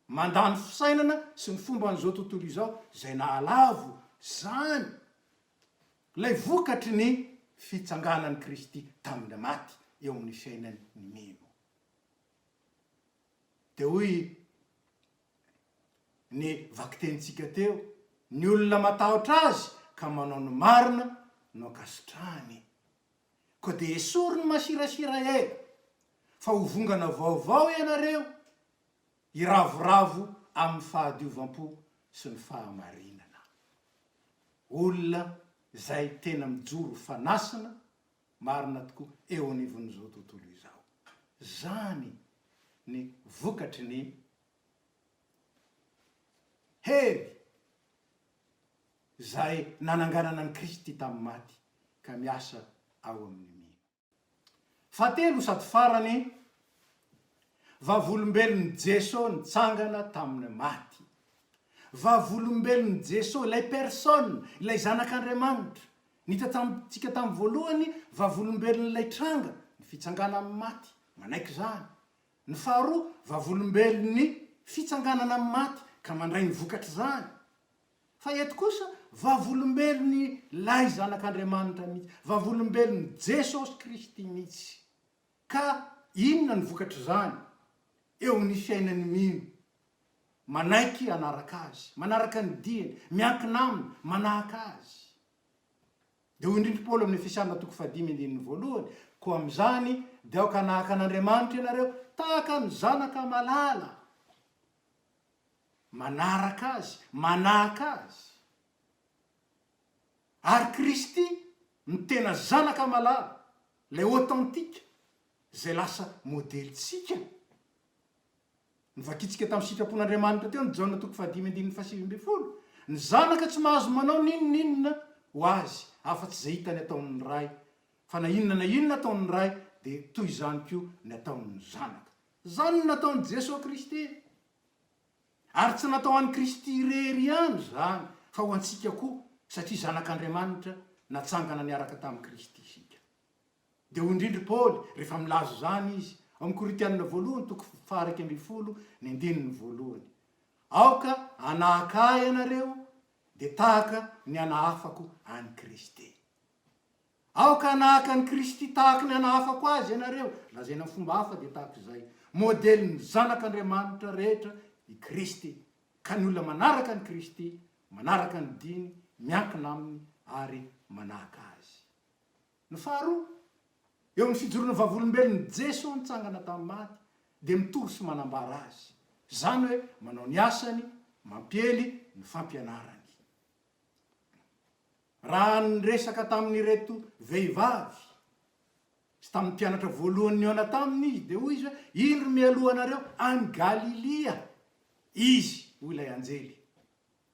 mandà ny fisainana sy ny fomban'izao tontolo izao izay nahalavo izany. Ilay vokatry ny fitsanganan'i Kristy tamin'ny maty eo amin'ny fiainan'ny mino. Dia hoy ny vakitenintsika teo, ny olona matahotra Azy ka manao ny marina no ankasitrahany. Koa dia esory ny masirasira ela, fa ho vongana vaovao ianareo, hiravoravo amin'ny fahadiovam-po sy ny fahamarinana. Olona izay tena mijoro fanasina marina tokoa eo anivon'izao tontolo izao. Izany ny vokatry ny hery izay nananganana an'i Kristy tamin'ny maty ka miasa ao amin'ny mino. Fahatelo sady farany, vavolombelon'i Jeso nitsangana tamin'ny maty. Vavolombelon'i Jeso, ilay personne, ilay Zanak'Andriamanitra. Ny hita tamintsika tamin'ny voalohany, vavolombelon'ilay tranga, ny fitsangana amin'ny maty, manaiky izany. Ny faharoa, vavolombelon'ny fitsanganana amin'ny maty ka mandray ny vokatr'izany. Fa eto kosa, vavolombelon'ilay Zanak'Andriamanitra mihitsy, vavolombelon'i Jesosy Kristy mihitsy. Ka inona ny vokatr'izany eo amin'ny fiainan'ny mino? Manaiky hanaraka Azy, manaraka ny diany, miankina Aminy, manahaka Azy. Dia hoy indrindra i Paoly amin'ny Efesiana toko fahadimy andininy voalohany, Koa amin'izany dia aoka hanahaka an'Andriamanitra ianareo, tahaka ny zanaka malala. Manaraka Azy, manahaka Azy. Ary Kristy no tena zanaka malala, ilay authentique, izay lasa modelintsika. Novakintsika tamin'ny sitrapon'Andriamanitra teo ny Jaona toko fahadimy andininy fahasivy ambin'ny folo, Ny Zanaka tsy mahazo manao n'inon'inona ho azy, afa-tsy izay hitany ataon'ny Ray, fa na inona na inona ataon'ny Ray, dia toy izany koa ny ataon'ny Zanaka. Izany no nataon'i Jesoa Kristy. Ary tsy natao an'i Kristy irery ihany izany, fa ho antsika koa, satria zanak'Andriamanitra natsangana niaraka tamin'i Kristy isika. Dia hoy indrindra i Paoly, rehefa milaza izany izy, ao amin'ny Korintianina voalohany toko faha-11 ny andininy voalohany, Aoka hanahaka ahy ianareo, dia tahaka ny hanahafako an'i Kristy. Aoka hanahaka an'i Kristy tahaka ny hanahafako azy ianareo. Lazaina amin'ny fomba hafa dia tahaka izay. Modelin'ny zanak'Andriamanitra rehetra i Kristy. Ka ny olona manaraka an'i Kristy, manaraka ny diny, miankina aminy ary manahaka azy. Ny faharoa, eo amin'ny fijoroana vavolombelon'i Jeso nitsangana tamin'ny maty, dia mitory sy manambara Azy. Izany hoe manao ny asany, mampiely ny fampianarany. Raha niresaka tamin'ireto vehivavy sy tamin'ny mpianatra voalohany nihaona taminy izy, dia hoy izy hoe, Indro mialoha anareo any Galilia Izy, hoy ilay anjely.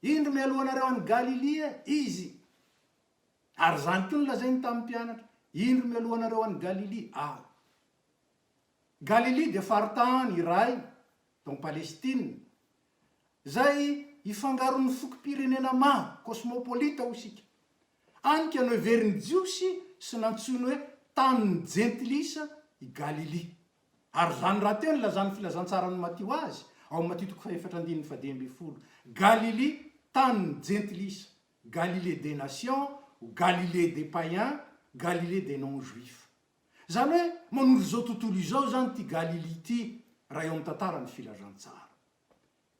Indro mialoha anareo any Galilia Izy. Ary izany koa no lazainy tamin'ny mpianatra, Indro mialoha anareo any Galilia Aho. Galilia dia faritany iray tao Palestina, izay ifangaroan'ny fokom-pirenena maro, kosmopolita hoy isika. Any ka noheverin'ny Jiosy sy nantsoiny hoe tanin'ny Jentilisa i Galilia. Ary izany rahateo no nilazan'ny Filazantsaran'i Matio azy, ao amin'ny Matio toko fahefatra andininy fahadimy ambin'ny folo, Galilia, tanin'ny Jentilisa. Galilée des nations ou Galilée des païens, Galilée des non juifs. Izany hoe manondro izao tontolo izao izany ity Galilia ity raha eo amin'ny tantaran'ny filazantsara.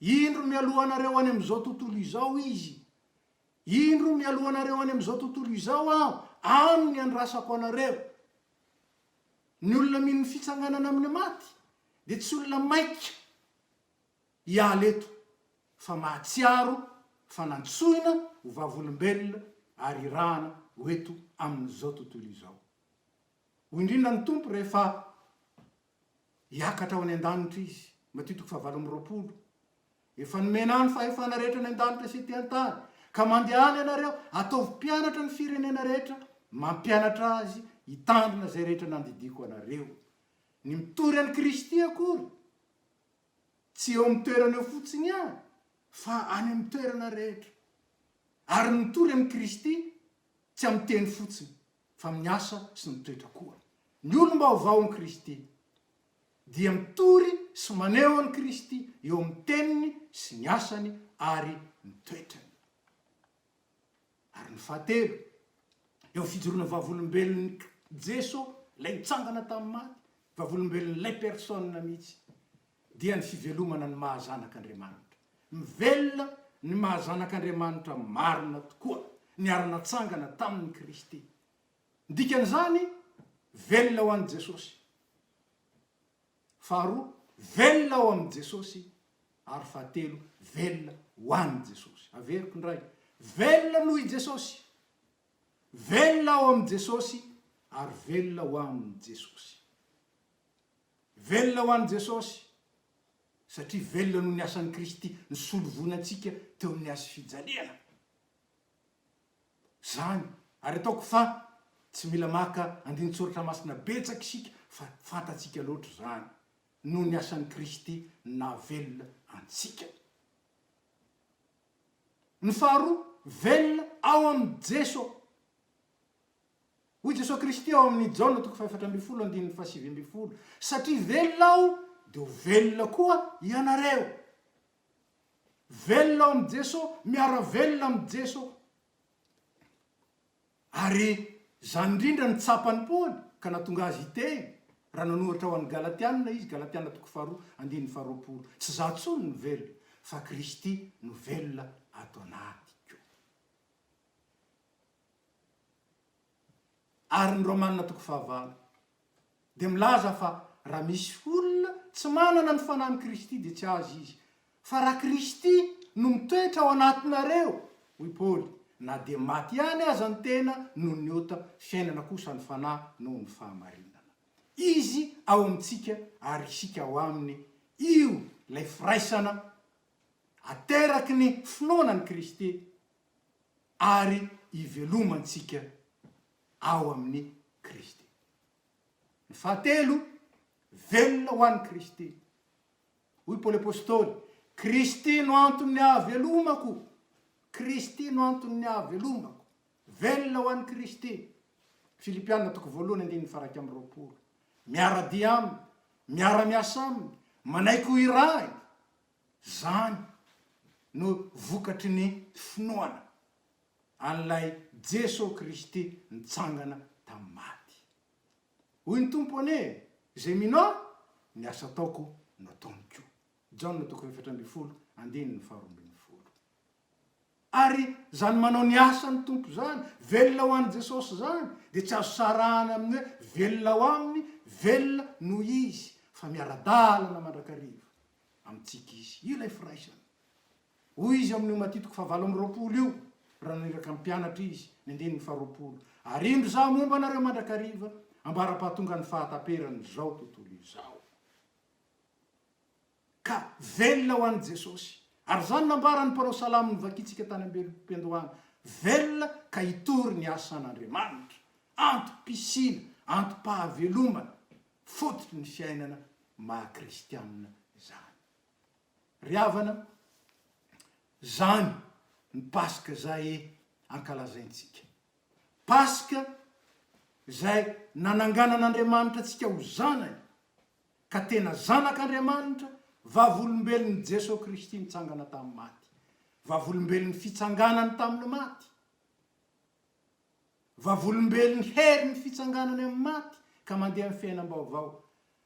Indro mialoha anareo any amin'izao tontolo izao izy. Indro mialoha anareo any amin'izao tontolo izao aho, any ny andrasako anareo. Ny olona mino ny fitsanganana amin'ny maty dia tsy olona maika hiala eto fa mahatsiaro fa nantsoina ho vavolombelona ary irahana ho eto amin'izao tontolo izao. Hoy indrindra ny Tompo rehefa hiakatra ho any an-danitra Izy, Matio toko fahavalo amby roapolo, Efa nomena ahy ny fahefana rehetra any an-danitra sy ety an-tany, ka mandehana ianareo, ataovy mpianatra ny firenena rehetra, mampianatra azy hitandrina izay rehetra nandidiako anareo. Ny mitory an'i Kristy akory Tsy eo amin'ny toerana eo fotsiny ihany, fa any amin'ny toerana rehetra. Ary ny mitory amin'i Kristy, tsy amin'ny teny fotsiny, fa amin'ny asa sy ny toetra koa. Ny olom-baovao amin'i Kristy, dia mitory sy maneho an'i Kristy eo amin'ny teniny sy ny asany ary ny toetrany. Ary ny fahatelo. Eo amin'ny fijoroana vavolombelon'i Jeso, ilay nitsangana tamin'ny maty, vavolombelon'ilay personne mihitsy, dia ny fivelomana ny maha zanak'Andriamanitra. Mivelona ny maha zanak'Andriamanitra marina tokoa, niara-natsangana tamin'i Kristy. Ny dikan'izany, velona ho an'i Jesosy. Faharoa, velona ao amin'i Jesosy. Ary fahatelo, velona ho an'i Jesosy. Averiko indray, velona noho i Jesosy, velona ao amin'i Jesosy, ary velona ho amin'i Jesosy. Velona ho an'i Jesosy, satria velona noho ny asan'i Kristy nisolo voina antsika teo amin'ny hazo fijaliana. Izany, ary ataoko fa tsy mila maka andinin-tsoratra masina betsaka isika fa fantatsika loatra izany, noho ny asan'i Kristy nahavelona antsika. Ny faharoa, velona ao amin'i Jeso. Hoy Jesoa Kristy ao amin'ny Jaona toko fahefatra ambin'ny folo andininy fahasivy ambin'ny folo, Satria velona Aho, dia ho velona koa ianareo. Velona ao amin'i Jeso, miara-velona amin'i Jeso. Ary izany indrindra no tsapan'i Paoly ka nahatonga azy hiteny, raha nanoratra ho an'ny Galatiana izy, Galatiana toko faharoa, andininy faharoapolo, Tsy izaho intsony no velona, fa Kristy no velona ato anatiko. Ary ny Romana toko fahavalo dia milaza fa raha misy olona tsy manana ny Fanahin'i Kristy dia tsy azy izy. Fa raha Kristy no mitoetra ao anatinareo, hoy Paoly, na dia maty ihany aza ny tena noho ny ota, fiainana kosa ny Fanahy noho ny fahamarinana. Izy ao amintsika ary isika ao Aminy, io ilay firaisana ateraky ny finoana an'i Kristy ary ivelomantsika ao amin'i Kristy. Ny fahatelo, velona ho an'i Kristy. Hoy Paoly Apostoly, Kristy no anton'ny ahavelomako. Kristy no anton'ny ahavelomako. Velona ho an'i Kristy. Filipiana toko voalohany andininy faha-21. Miara-dia aminy, miara-miasa aminy, manaiky ho irahiny. Izany no vokatry ny finoana an'ilay Jeso Kristy nitsangana tamin'ny maty. Hoy ny Tompo anie, Izay mino Ahy, ny asa ataoko no ataony koa. Jaona toko fahefatra ambin'ny folo, andininy faharoa ambin'ny folo. Ary izany manao ny asan'ny Tompo izany, velona ho an'i Jesosy izany, dia tsy azo sarahana amin'ny hoe velona ao Aminy, velona noho Izy, fa miara-dalana mandrakariva amintsika Izy. Io ilay firaisana. Hoy Izy amin'io Matio toko fahavalo amby roapolo io, raha naniraka ny mpianatra Izy, ny andininy faharoapolo, Ary indro Izaho momba anareo mandrakariva, ambara-pahatongan'ny fahataperan'izao tontolo izao. Ka velona ho an'i Jesosy. Ary izany nambaran'ny mpanao salamo novakintsika tany am-piandohana, velona ka hitory ny asan'Andriamanitra. Antom-pisiana, antom-pahavelomana, fototry ny fiainana maha-kristianina izany. Ry havana, izany ny Paska izay ankalazaintsika. Paska izay nananganan'Andriamanitra antsika ho zanany, ka tena zanak'Andriamanitra, vavolombelon'i Jesoa Kristy nitsangana tamin'ny maty, vavolombelon'ny fitsanganany tamin'ny maty, vavolombelon'ny herin'ny fitsanganany amin'ny maty ka mandeha amin'ny fiainam-baovao,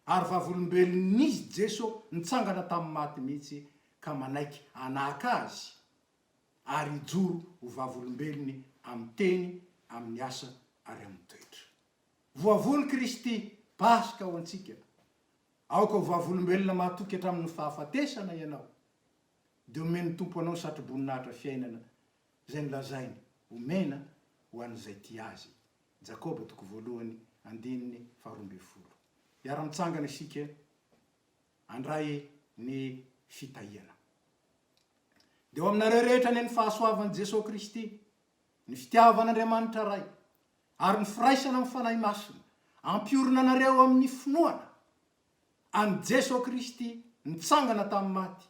ary vavolombelon'izy Jeso nitsangana tamin'ny maty mihitsy ka manaiky hanahaka Azy ary hijoro ho vavolombelony amin'ny teny, amin'ny asa ary amin'ny toetra. Voavono Kristy, Paska ho antsika. Aoka ho vavolombelona mahatoky hatramin'ny fahafatesana ianao. Dia omen'ny Tompo anao ny satroboninahitra fiainana izay nolazainy homena ho an'izay tia Azy. Jakoba toko voalohany andininy faharoa ambin'ny folo. Hiara-mitsangana isika handray ny fitahiana. Dia ho aminareo rehetra anie ny fahasoavan'i Jesoa Kristy, ny fitiavan'Andriamanitra Ray, ary ny firaisana amin'ny Fanahy Masina, hampiorina anareo amin'ny finoana an'i Jesoa Kristy nitsangana tamin'ny maty,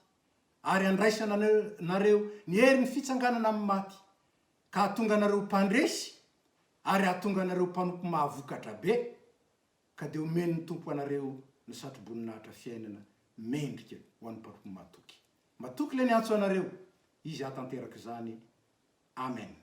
ary handraisana anareo ny herin'ny fitsanganana amin'ny maty, ka hahatonga anareo ho mpandresy ary hahatonga anareo mpanompo mahavokatra be, ka dia omen'ny Tompo anareo ny satroboninahitra fiainana mendrika ho an'ny mpanompo matoky. Matoky ilay niantso anareo, Izy hahatanteraka izany. Amen.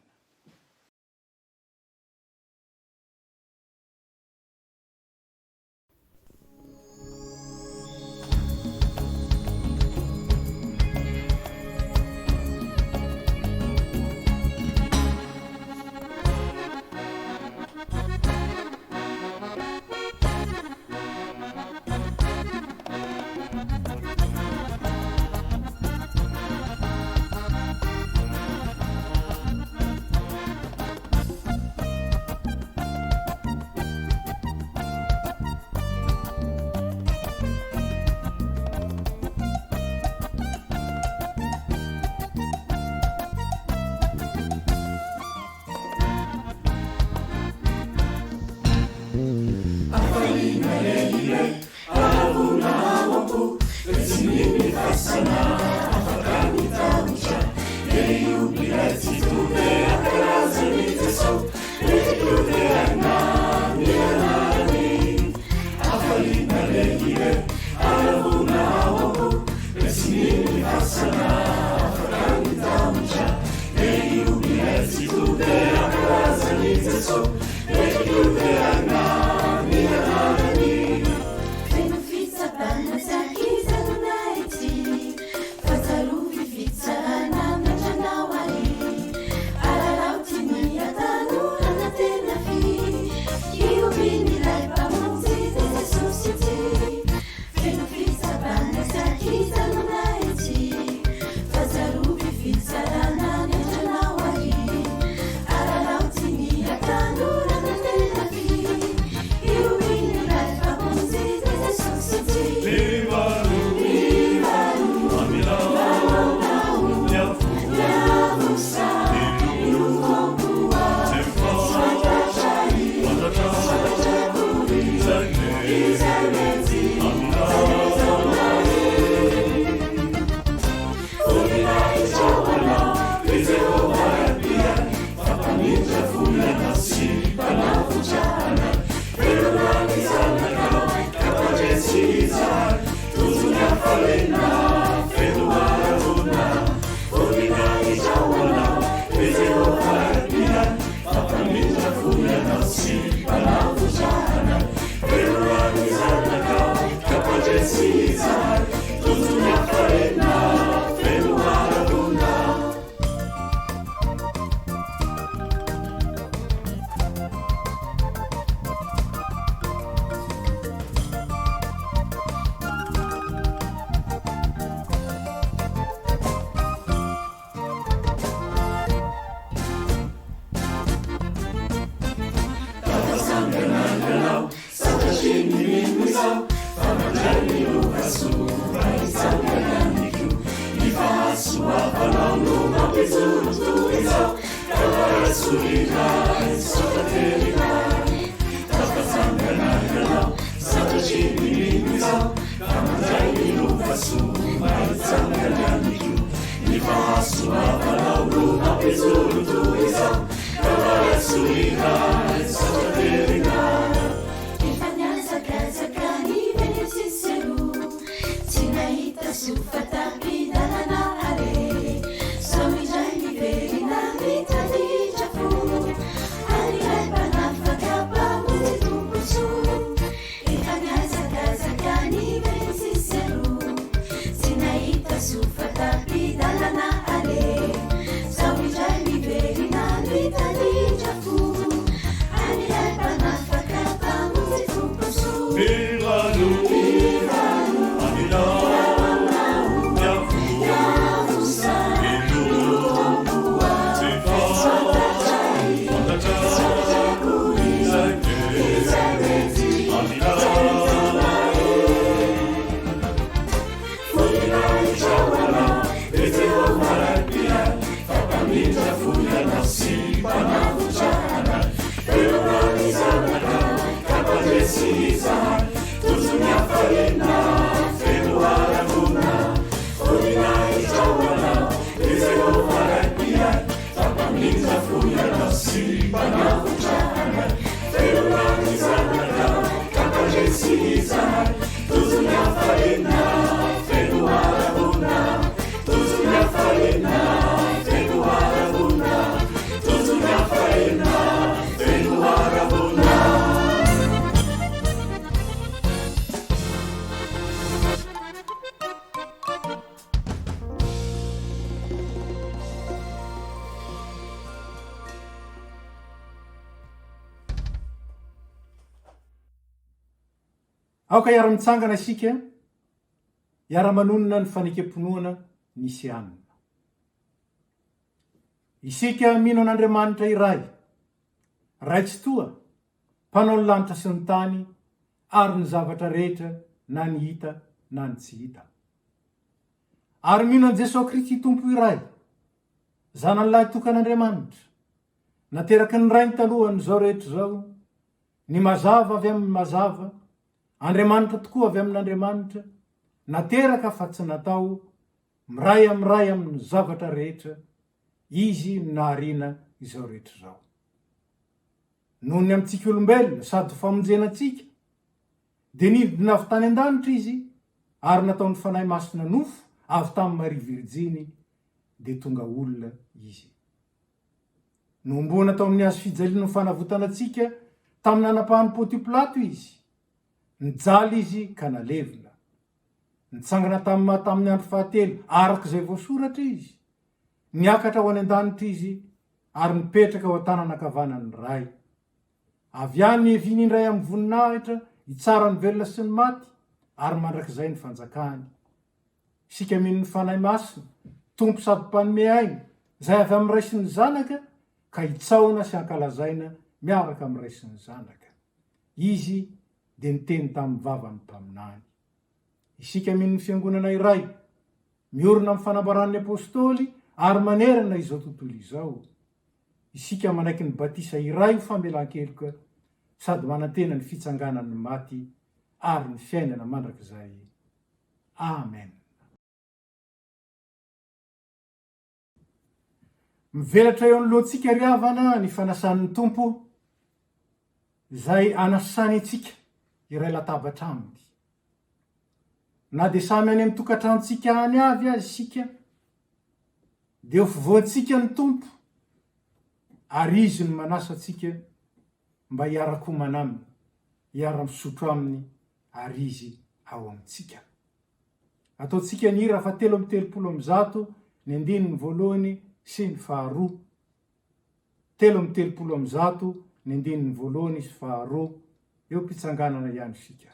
Feno fitsapana tsy ankijanona ety Fa tsarovy fitsarana miantra anao ary Araraoty ny hatanorana tena fy Hihobian'ilay Mpamonjy dia Jesosy ity Feno fitsapana tsy ankijanona ety Fa tsarovy fitsarana miantra anao ary Araraoty ny hatanorana tena fy Hihobian'ilay Mpamonjy dia Jesosy ity Efa nihazakazaka niverina sy seho Tsy nahita soa fa tapi-dalana aleha Sao indray miverina mitaditra fo Ary ilay mpanafaka mpamonjy Tompo soa Efa nihazakazaka niverina sy seho Tsy nahita soa fa tapi-dalana aleha Sao indray miverina mitaditra fo Ary ilay mpanafaka mpamonjy Tompo soa Aoka hiara-mitsangana isika hiara-manonona ny fanekem-pinoana nisianina. Isika mino an'Andriamanitra iray, Ray Tsitoha, Mpanao ny lanitra sy ny tany ary ny zavatra rehetra na ny hita na ny tsy hita. Ary mino an'i Jesoa Kristy Tompo iray, Zanany lahy tokan'Andriamanitra, nateraky ny Rainy talohan'izao rehetra izao, ny mazava avy amin'ny mazava, Andriamanitra tokoa avy amin'Andriamanitra, nateraka fa tsy natao, miray amin'ny Ray amin'ny zavatra rehetra, Izy no nahariana izao rehetra izao. Noho ny amintsika olombelona sady ho famonjena antsika, dia nidina avy tany an-danitra Izy ary nataon'ny Fanahy Masina nofo avy tamin'i Maria Virjiny, dia tonga olona Izy. Nohomboana tao amin'ny hazo fijaliana ho fanavotana antsika tamin'ny nanapahan'i Pontio Pilato Izy. Nijaly Izy ka nalevina. Nitsangana tamin'ny maty tamin'ny andro fahatelo araka izay voasoratra Izy. Niakatra ho any an-danitra Izy ary nipetraka eo an-tanana ankavanan'ny Ray. Avy any niaviany indray amin'ny voninahitra hitsara ny velona sy ny maty ary mandrakizay ny fanjakany. Isika mino ny Fanahy Masina, Tompo sady Mpanome aina, izay avy amin'ny Ray sy ny Zanaka, ka hitsaona sy hankalazaina miaraka amin'ny Ray sy ny Zanaka. Izy dia niteny tamin'ny vavan'ny mpaminany. Isika mino ny Fiangonana iray, miorina amin'ny fanambaran'ny Apostoly ary manerana izao tontolo izao. Isika manaiky ny batisa iray ho famelan-keloka sady manantena ny fitsanganan'ny maty ary ny fiainana mandrakizay. Amen. Mivelatra eo anoloantsika ry havana ny fanasan'ny Tompo izay anasany antsika hiray latabatra aminy. Na dia samy any amin'ny tokantranontsika any avy aza isika dia eo afovoantsika ny Tompo ary Izy no manasa antsika mba hiara-komana Aminy, hiara-misotro Aminy ary Izy ao amintsika. Ataontsika ny hira faha 133 ny andininy voalohany sy ny faharoa. 133 ny andininy voalohany sy faharoa, eo am-pitsanganana ihany isika.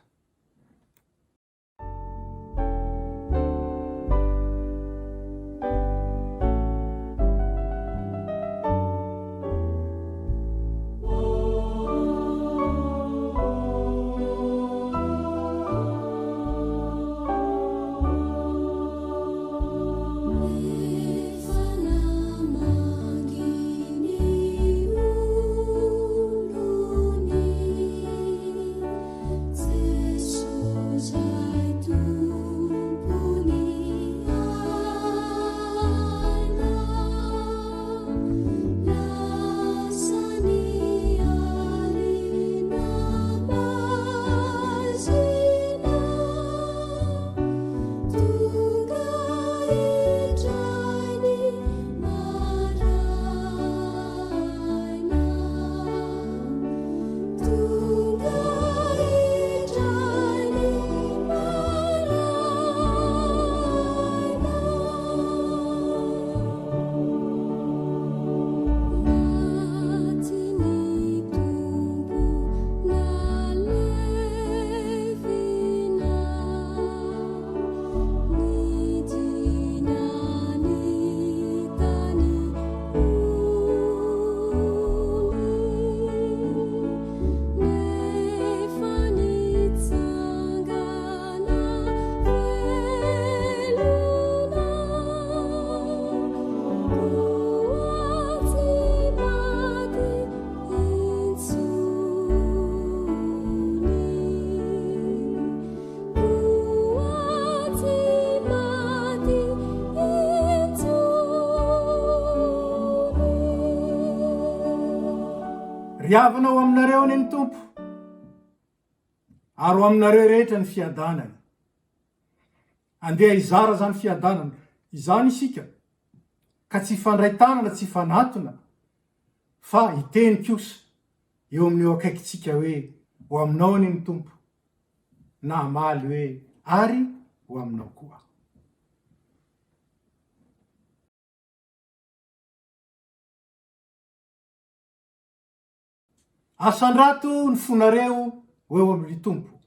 Ry havana ho aminareo anie ny Tompo, ary ho aminareo rehetra ny fiadanany. Andeha hizara izany fiadanana izany isika, ka tsy hifandray tanana, tsy hifanatona, fa hiteny kosa eo amin'ny eo akaikintsika hoe, Ho aminao anie ny Tompo, na hamaly hoe, Ary ho aminao koa. Asandrato ny fonareo ho eo amin'ny Tompo.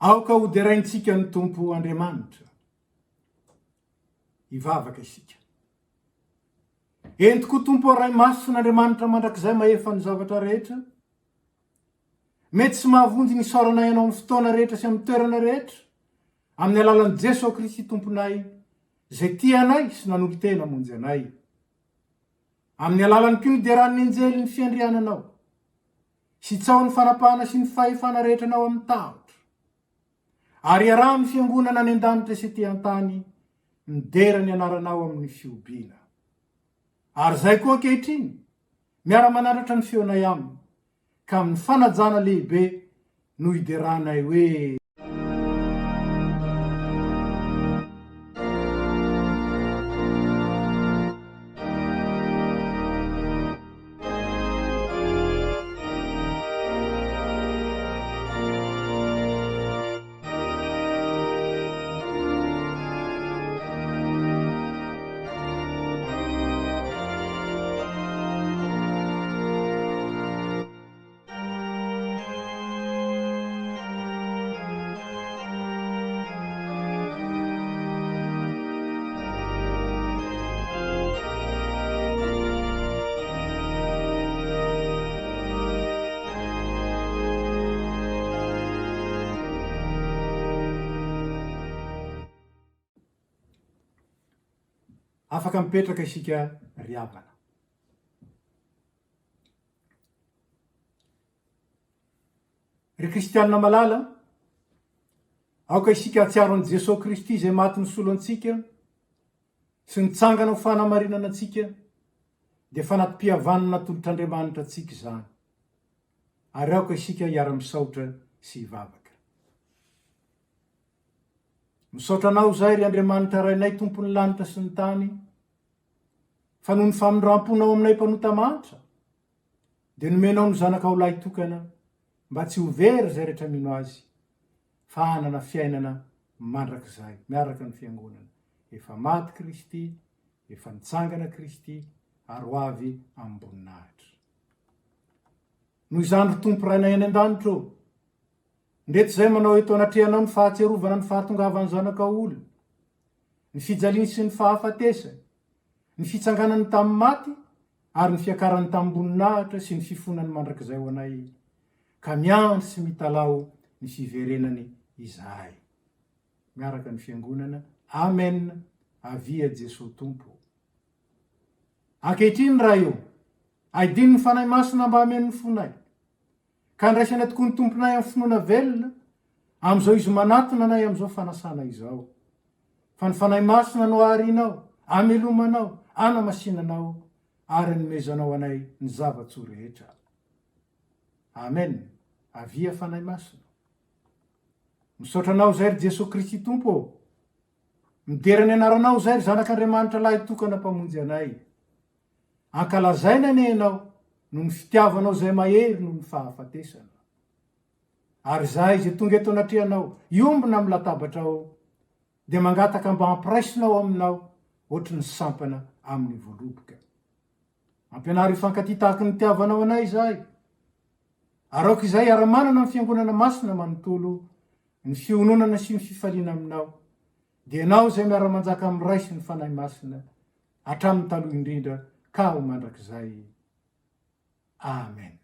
Aoka hoderaintsika ny Tompo Andriamanitra. Hivavaka isika. Eny tokoa Tompo Ray Masina Andriamanitra mandrakizay mahefa ny zavatra rehetra. Mety sy mahavonjy ny isaoranay Anao amin'ny fotoana rehetra sy amin'ny toerana rehetra, amin'ny alalan'i Jesoa Kristy Tomponay, izay tia anay sy nanolo-tena hamonjy anay. Amin'ny alalany koa nideran'ny anjely ny fiandriananao, sy tsaho ny fanapahana sy ny fahefana rehetra anao amin'ny tahotra. Ary iarahan'ny fiangonana any an-danitra sy ety an-tany midera ny anaranao amin'ny fihobiana. Ary izay koa ankehitriny, miara-manandratra ny feonay aminy, ka amin'ny fanajana lehibe no hideranay hoe. Afaka mipetraka isika ry havana. Ry kristianina malala, aoka isika hahatsiaro an'i Jesoa Kristy izay maty nisolo antsika sy nitsangana ho fanamarinana antsika, dia fanati-pihavanana natolotr'Andriamanitra antsika izany. Ary aoka isika hiara-misaotra sy hivavaka. Misaotra Anao izahay ry Andriamanitra Rainay Tompon'ny lanitra sy ny tany, fa noho ny famindram-ponao aminay mpanota mahantra, dia nomenao ny Zanakao lahitokana mba tsy ho very izay rehetra mino Azy, fa hanana fiainana mandrakizay miaraka ny Fiangonana. Efa maty Kristy, efa nitsangana Kristy, ary ho avy amim-boninahitra. Noho izany ry Tompo Rainay any an-danitra ô, ndreto izay manao eto anatrehanao ny fahatsiarovana ny fahatongavan'ny Zanakao olona, ny fijaliany sy ny fahafatesany, ny fitsanganany tamin'ny maty ary ny fiakarany tamim-boninahitra sy ny fifonany mandrakizay ho anay, ka miandry sy mitalaho ny fiverenany izahay. Miaraka ny Fiangonana. Amen! Avia Jesoa Tompo. Ankehitriny Ray ô, aidino ny Fanahy Masina mba hameno ny fonay, ka handraisana tokoa ny Tomponay amin'ny finoana velona, amin'izao Izy manatona anay amin'izao fanasana izao. Fa ny Fanahy Masina no aharinao, amelomanao, anamasinanao, ary anomezanao anay ny zava-tsoa rehetra. Amen. Avia Fanahy Masina. Misaotra Anao izay ry Jesoa Kristy Tompo ô. Midera ny anaranao izay ry Zanak'Andriamanitra lahy tokana Mpamonjy anay. Ankalazaina anie Ianao noho ny fitiavanao izay mahery noho ny fahafatesana. Ary izahay izay tonga eto anatrehanao hiombona amin'ny latabatrao dia mangataka mba hampiraisinao aminao ohatry ny sampana amin'ny voaloboka. Ampianaro hifankatia tahaka ny nitiavanao anay izahay. Ary aoka izahay hiara-manana amin'ny Fiangonana Masina manontolo ny fiononana sy ny fifaliana aminao, dia Ianao izay miara-manjaka amin'ny Ray sy ny Fanahy Masina, hatramin'ny taloha indrindra ka ho mandrakizay. Amen.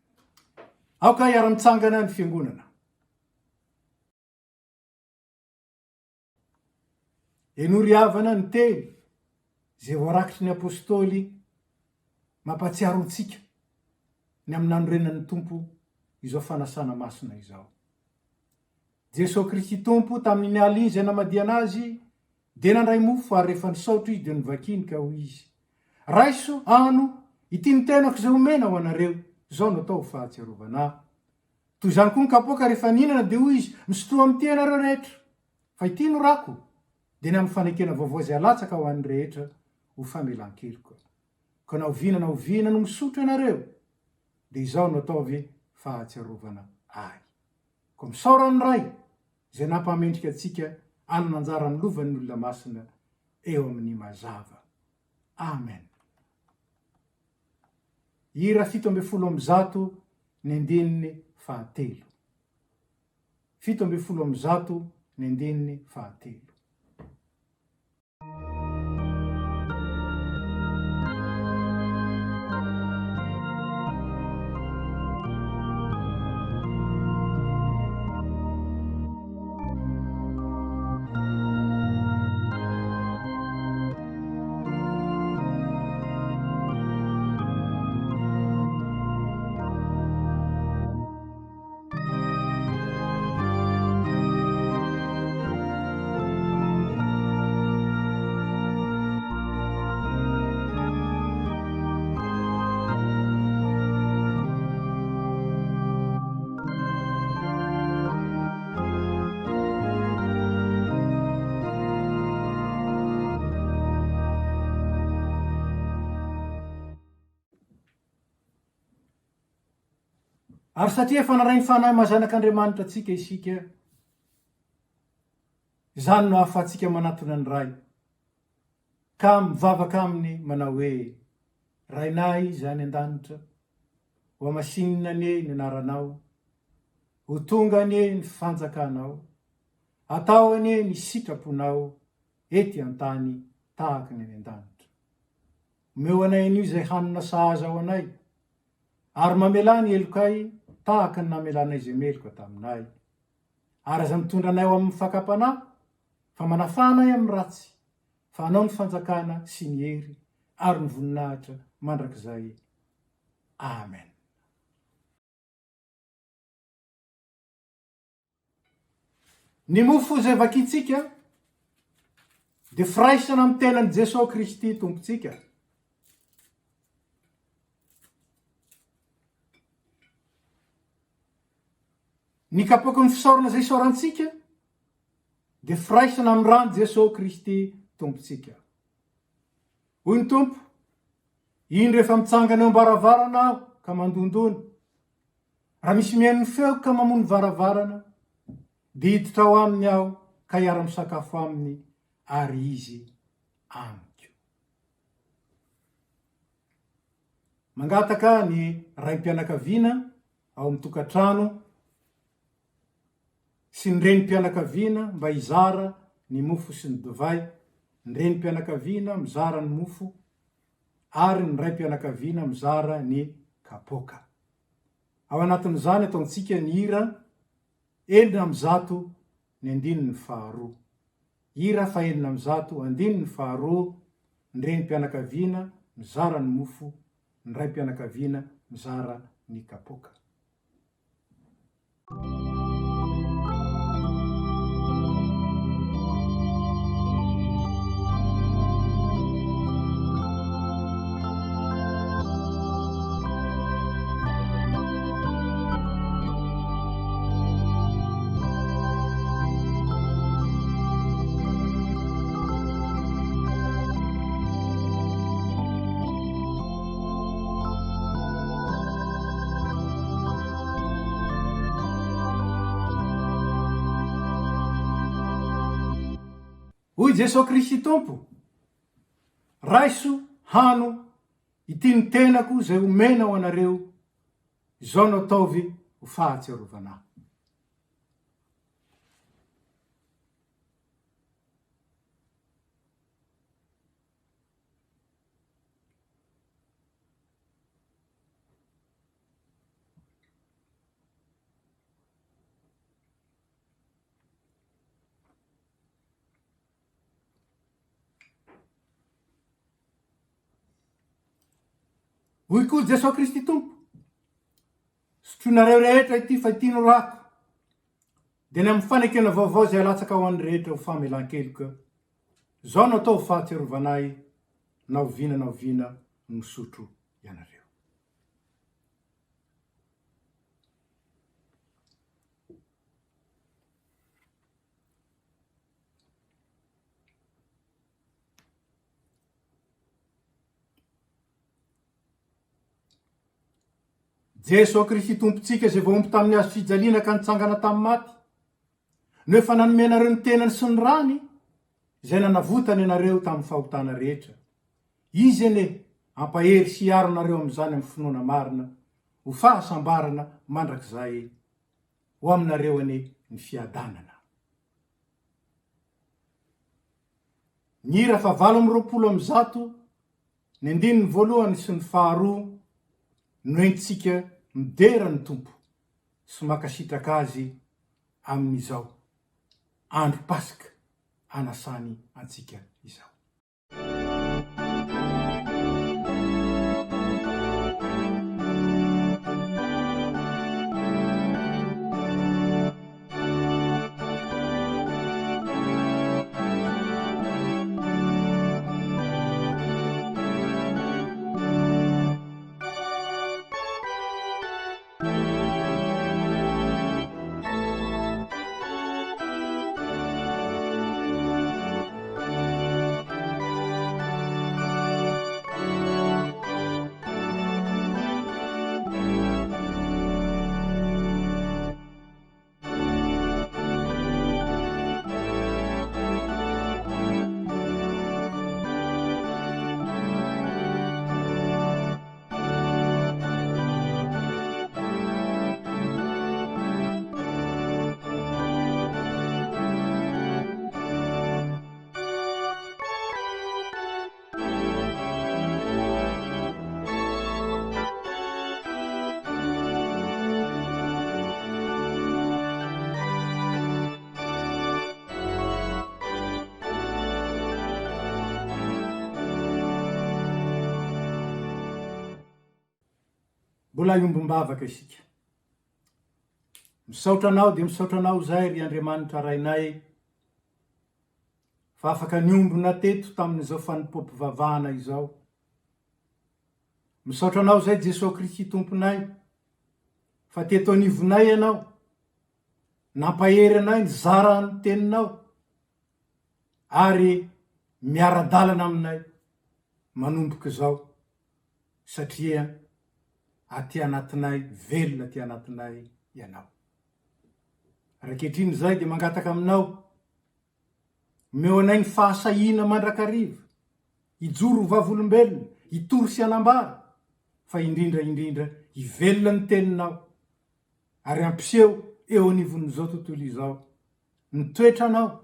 Aoka hiara-mitsangana ny Fiangonana. Henoy ry havana ny teny izay voarakitry ny Apostoly mampahatsiaro antsika ny amin'ny nanorenan'ny Tompo izao fanasana masina izao. Jesoa Kristy Tompo tamin'iny alina iny izay namadihana Azy dia nandray mofo ary rehefa nisaotra Izy dia novakiny ka hoy Izy, Raiso, ano, ity ny tenako izay omena ho anareo, izao no atao ho fahatsiarovana Ahy. Toy izany koa ny kapoaka rehefa nihinana dia hoy Izy, Misotroa amin'ity ianareo rehetra. Fa ity no rako, dia ny amin'ny fanekena vaovao izay alatsaka ho an'ny rehetra ho famelan-keloka. Ka na oviana na oviana no misotro ianareo, dia izao no ataovy fahatsiarovana Ahy. Koa misaora ny Ray izay nampahamendrika antsika hanana anjara amin'ny lovan'ny olona masina eo amin'ny mazava. Amen. Hira 117 ny andininy fahatelo. 117 ny andininy fahatelo. Ary satria efa naray ny Fanahy maha zanak'Andriamanitra antsika isika, izany no ahafahantsika manatona ny Ray, ka mivavaka Aminy manao hoe, Rainay izay any an-danitra, hohamasinina anie ny anaranao, ho tonga anie ny fanjakanao, atao anie ny sitraponao ety an-tany tahaka ny any an-danitra. Omeo anay anio izay hanina sahaza ho anay, ary mamelà ny helokay tahaka ny namelanay izay meloka taminay. Ary aza mitondra anay ho amin'ny fakam-panahy, fa manafaha anay amin'ny ratsy. Fa Anao ny fanjakana sy ny hery ary ny voninahitra mandrakizay. Amen. Ny mofo izay vakintsika dia firaisana amin'ny tenan'i Jesoa Kristy Tompontsika. Ny kapoaky ny fisaorana izay isaorantsika dia firaisana amin'ny ran'i Jesoa Kristy Tompontsika. Hoy ny Tompo, Indro efa mitsangana eo am-baravarana aho ka mandondona. Raha misy mihaino ny feoko ka mamono varavarana, dia hiditra ao aminy aho ka hiara-misakafo aminy ary izy amiko. Mangataka ny raim-pianakaviana ao amin'ny tokantrano sy ny renim-pianakaviana mba hizara ny mofo sy ny divay, ny renim-pianakaviana mizara ny mofo ary ny raim-pianakaviana mizara ny kapoaka. Ao anatin'izany ataontsika ny hira 106 ny andininy faharoa. Hira fahenina amby zato andininy faharoa Ny renim-pianakaviana mizara ny mofo, ny raim-pianakaviana mizara ny kapoaka. Hoy Jesoa Kristy Tompo, Raiso, hano, ity ny tenako izay omena ho anareo, izao no ataovy ho fahatsiarovana ahy. Hoy koa Jesoa Kristy Tompo, Sotroinareo rehetra ity fa ity no rako, dia ny amin'ny fanekena vaovao izay alatsaka ho an'ny rehetra ho famelan-keloka. Izao no atao ho fahatsiarovana ahy na oviana na oviana no misotro ianareo. Jesoa Kristy Tompontsika izay voahombo tamin'ny hazo fijaliana ka nitsangana tamin'ny maty, no efa nanome anareo ny tenany sy ny rany, izay nanavotany anareo tamin'ny fahotana rehetra. Izy anie hampahery sy hiaro anareo amin'izany amin'ny finoana marina, ho fahasambarana mandrakizay ho aminareo anie ny fiadanana. Ny hira faha 128, ny andininy voalohany sy ny faharoa no entintsika midera ny Tompo sy mankasitraka Azy amin'izao andro Paska anasany antsika izao. Mbola hiombom-bavaka isika. Misaotra Anao dia misaotra Anao izahay ry Andriamanitra Rainay fa afaka niombona teto tamin'izao fanompoam-pivavahana izao. Misaotra Anao izahay Jesoa Kristy Tomponay fa teto anivonay Ianao, nampahery anay nizara ny Teninao ary miara-dalana aminay manomboka izao satria aty anatinay, velona aty anatinay Ianao. Ary ankehitriny izahay dia mangataka Aminao, omeo anay ny fahasahiana mandrakariva hijoro ho vavolombelona, hitory sy hanambara, fa indrindra indrindra hivelona ny Teninao ary hampiseho eo anivon'izao tontolo izao ny toetranao,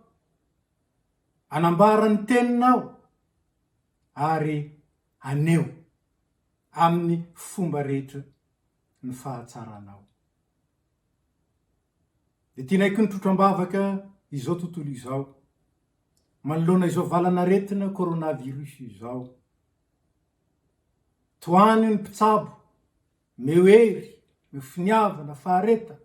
hanambara ny Teninao ary haneho amin'ny fomba rehetra ny fahatsaranao. Dia tianay koa ny trotro am-bavaka izao tontolo izao, manoloana izao valan'aretina coronavirus izao. Tohano ny mpitsabo, omeo hery, omeo finiavana, faharetana,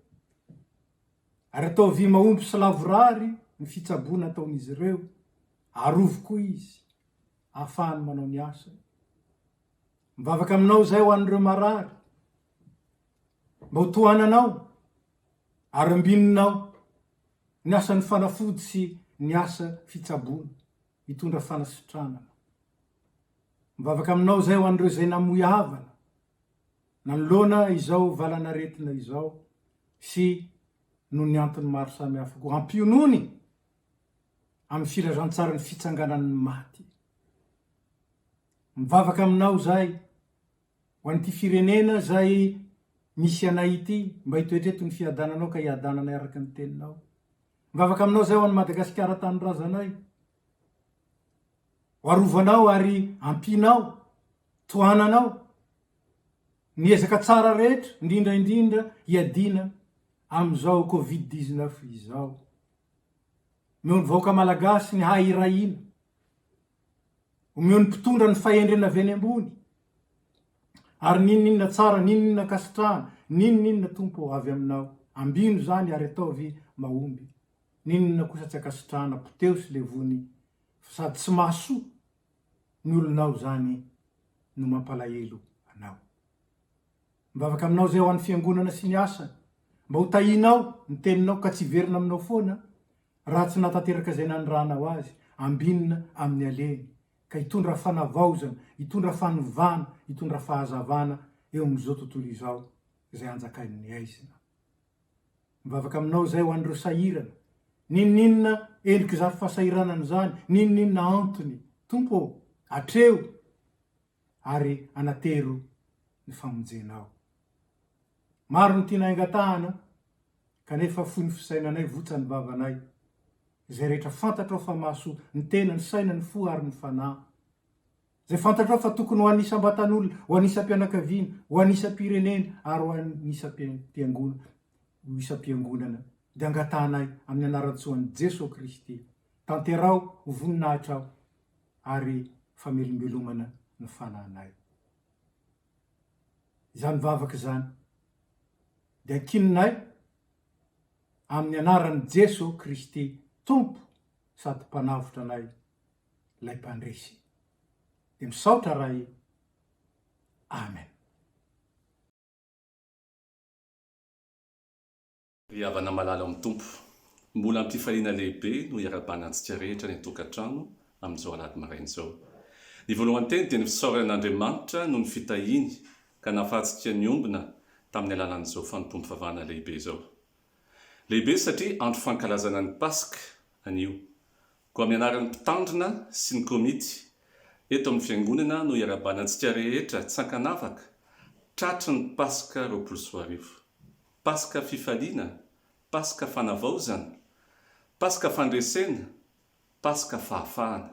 ary ataovy mahomby sy lavorary ny fitsaboana ataon'izy ireo, arovy koa izy ahafahany manao ny asany. Mivavaka aminao izahay ho an'ireo marary, mba ho tohananao ary ambininao ny asan'ny fanafody sy ny asa fitsaboana hitondra fanasitranana. Mivavaka aminao izahay ho an'ireo izay namoy havana nanoloana izao valan'aretina izao sy noho ny antony maro samihafa koa. Ampionony amin'ny filazantsaran'ny fitsanganan'ny maty. Mivavaka aminao izahay ho an'ity firenena izay misy anay ity mba hitoetra eto ny fiadananao ka hiadananay araka ny teninao. Mivavaka aminao izahay ho an'i Madagasikara tanindrazanay. Ho arovanao ary ampianao, tohananao ny ezaka tsara rehetra, indrindra indrindra hiadiana amin'izao covid 19 izao. Omeo ny vahoaka malagasy ny hahirahina. Omeo ny mpitondra ny fahendrena avy any ambony. Ary n'inon'inona tsara, n'inon'inona ankasitrahana, n'inon'inona Tompo ô avy aminao. Ambino izany ary ataovy mahomby. N'inon'inona kosa tsy ankasitrahana, poteho sy levony fa sady tsy mahasoa ny olonao izany no mampalahelo anao. Mivavaka aminao izay ho an'ny fiangonana sy ny asany, mba ho tahianao ny teninao ka tsy hiverina aminao foana raha tsy nahatanteraka izay nanirahanao azy, ambinina amin'ny alehany, ka hitondra fanavaozana, hitondra fanovana, hitondra fahazavana eo amin'izao tontolo izao izay anjakain'ny haizina. Mivavaka aminao izay ho an'ireo sahirana, n'inon'inona endrik'izany fahasahiranana izany, n'inon'inona antony, Tompo ô, atreho ary anatero ny famonjenao. Maro ny tianay angatahana, kanefa fohy ny fisainanay, votsa ny vavanay. Izay rehetra fantatrao fa mahasoa ny tena, ny saina, ny fo ary ny fanahy. Izay fantatrao fa tokony ho an'ny isam-batan'olona, ho an'ny isam-pianakaviana, ho an'ny isam-pirenena ary ho an'ny isam-piangonana, dia angatahanay amin'ny anaran-tsoan'i Jesoa Kristy. Tanteraho ho voninahitrao ary famelombelomana ny fanahinay. Izany vavaka izany dia ankininay amin'ny anaran'i Jeso Kristy Tompo sady Mpanavotra anay, Ilay Mpandresy. Dia misaotra Ray. Amen. Ry havana malala ao amin'ny Tompo, mbola am-pifaliana lehibe no iarahabana antsika rehetra any an-tokantrano amin'izao alahady maraina izao. Ny voalohan-teny dia ny fisaorana an'Andriamanitra noho ny fitahiany ka nahafahantsika niombona tamin'ny alalan'izao fanompoam-pivavahana lehibe izao. Lehibe satria andro fankalazana ny Paska anio. Koa amin'ny anaran'ny Mpitandrina sy ny Komity eto amin'ny Fiangonana no iarahabana antsika rehetra tsy ankanavaka tratry ny Paska 2020. Paska fifaliana, Paska fanavaozana, Paska fandresena, Paska fahafahana.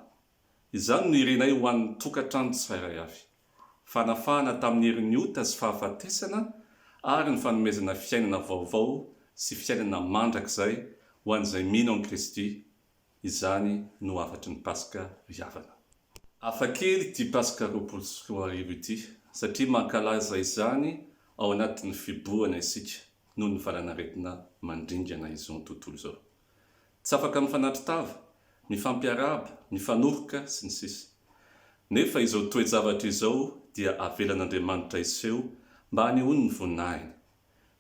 Izany no irinay ho an'ny tokantrano tsirairay avy. Fanafahana tamin'ny herin'ny ota sy fahafatesana ary ny fanomezana fiainana vaovao sy fiainana mandrakizay ho an'izay mino an'i Kristy, izany no hafatry ny Paska ry havana. Hafa kely ity Paska 2020 ity satria mankalaza izany. Ao anatin'ny fibohana isika noho ny valanaretina mandringana izao tontolo izao. Tsy afaka mifanatri-tava, mifampiarahaba, mifanoroka, sy ny sisa Nefa izao toe-javatra izao dia avelan'Andriamanitra hiseho mba hanehoany ny voninahiny.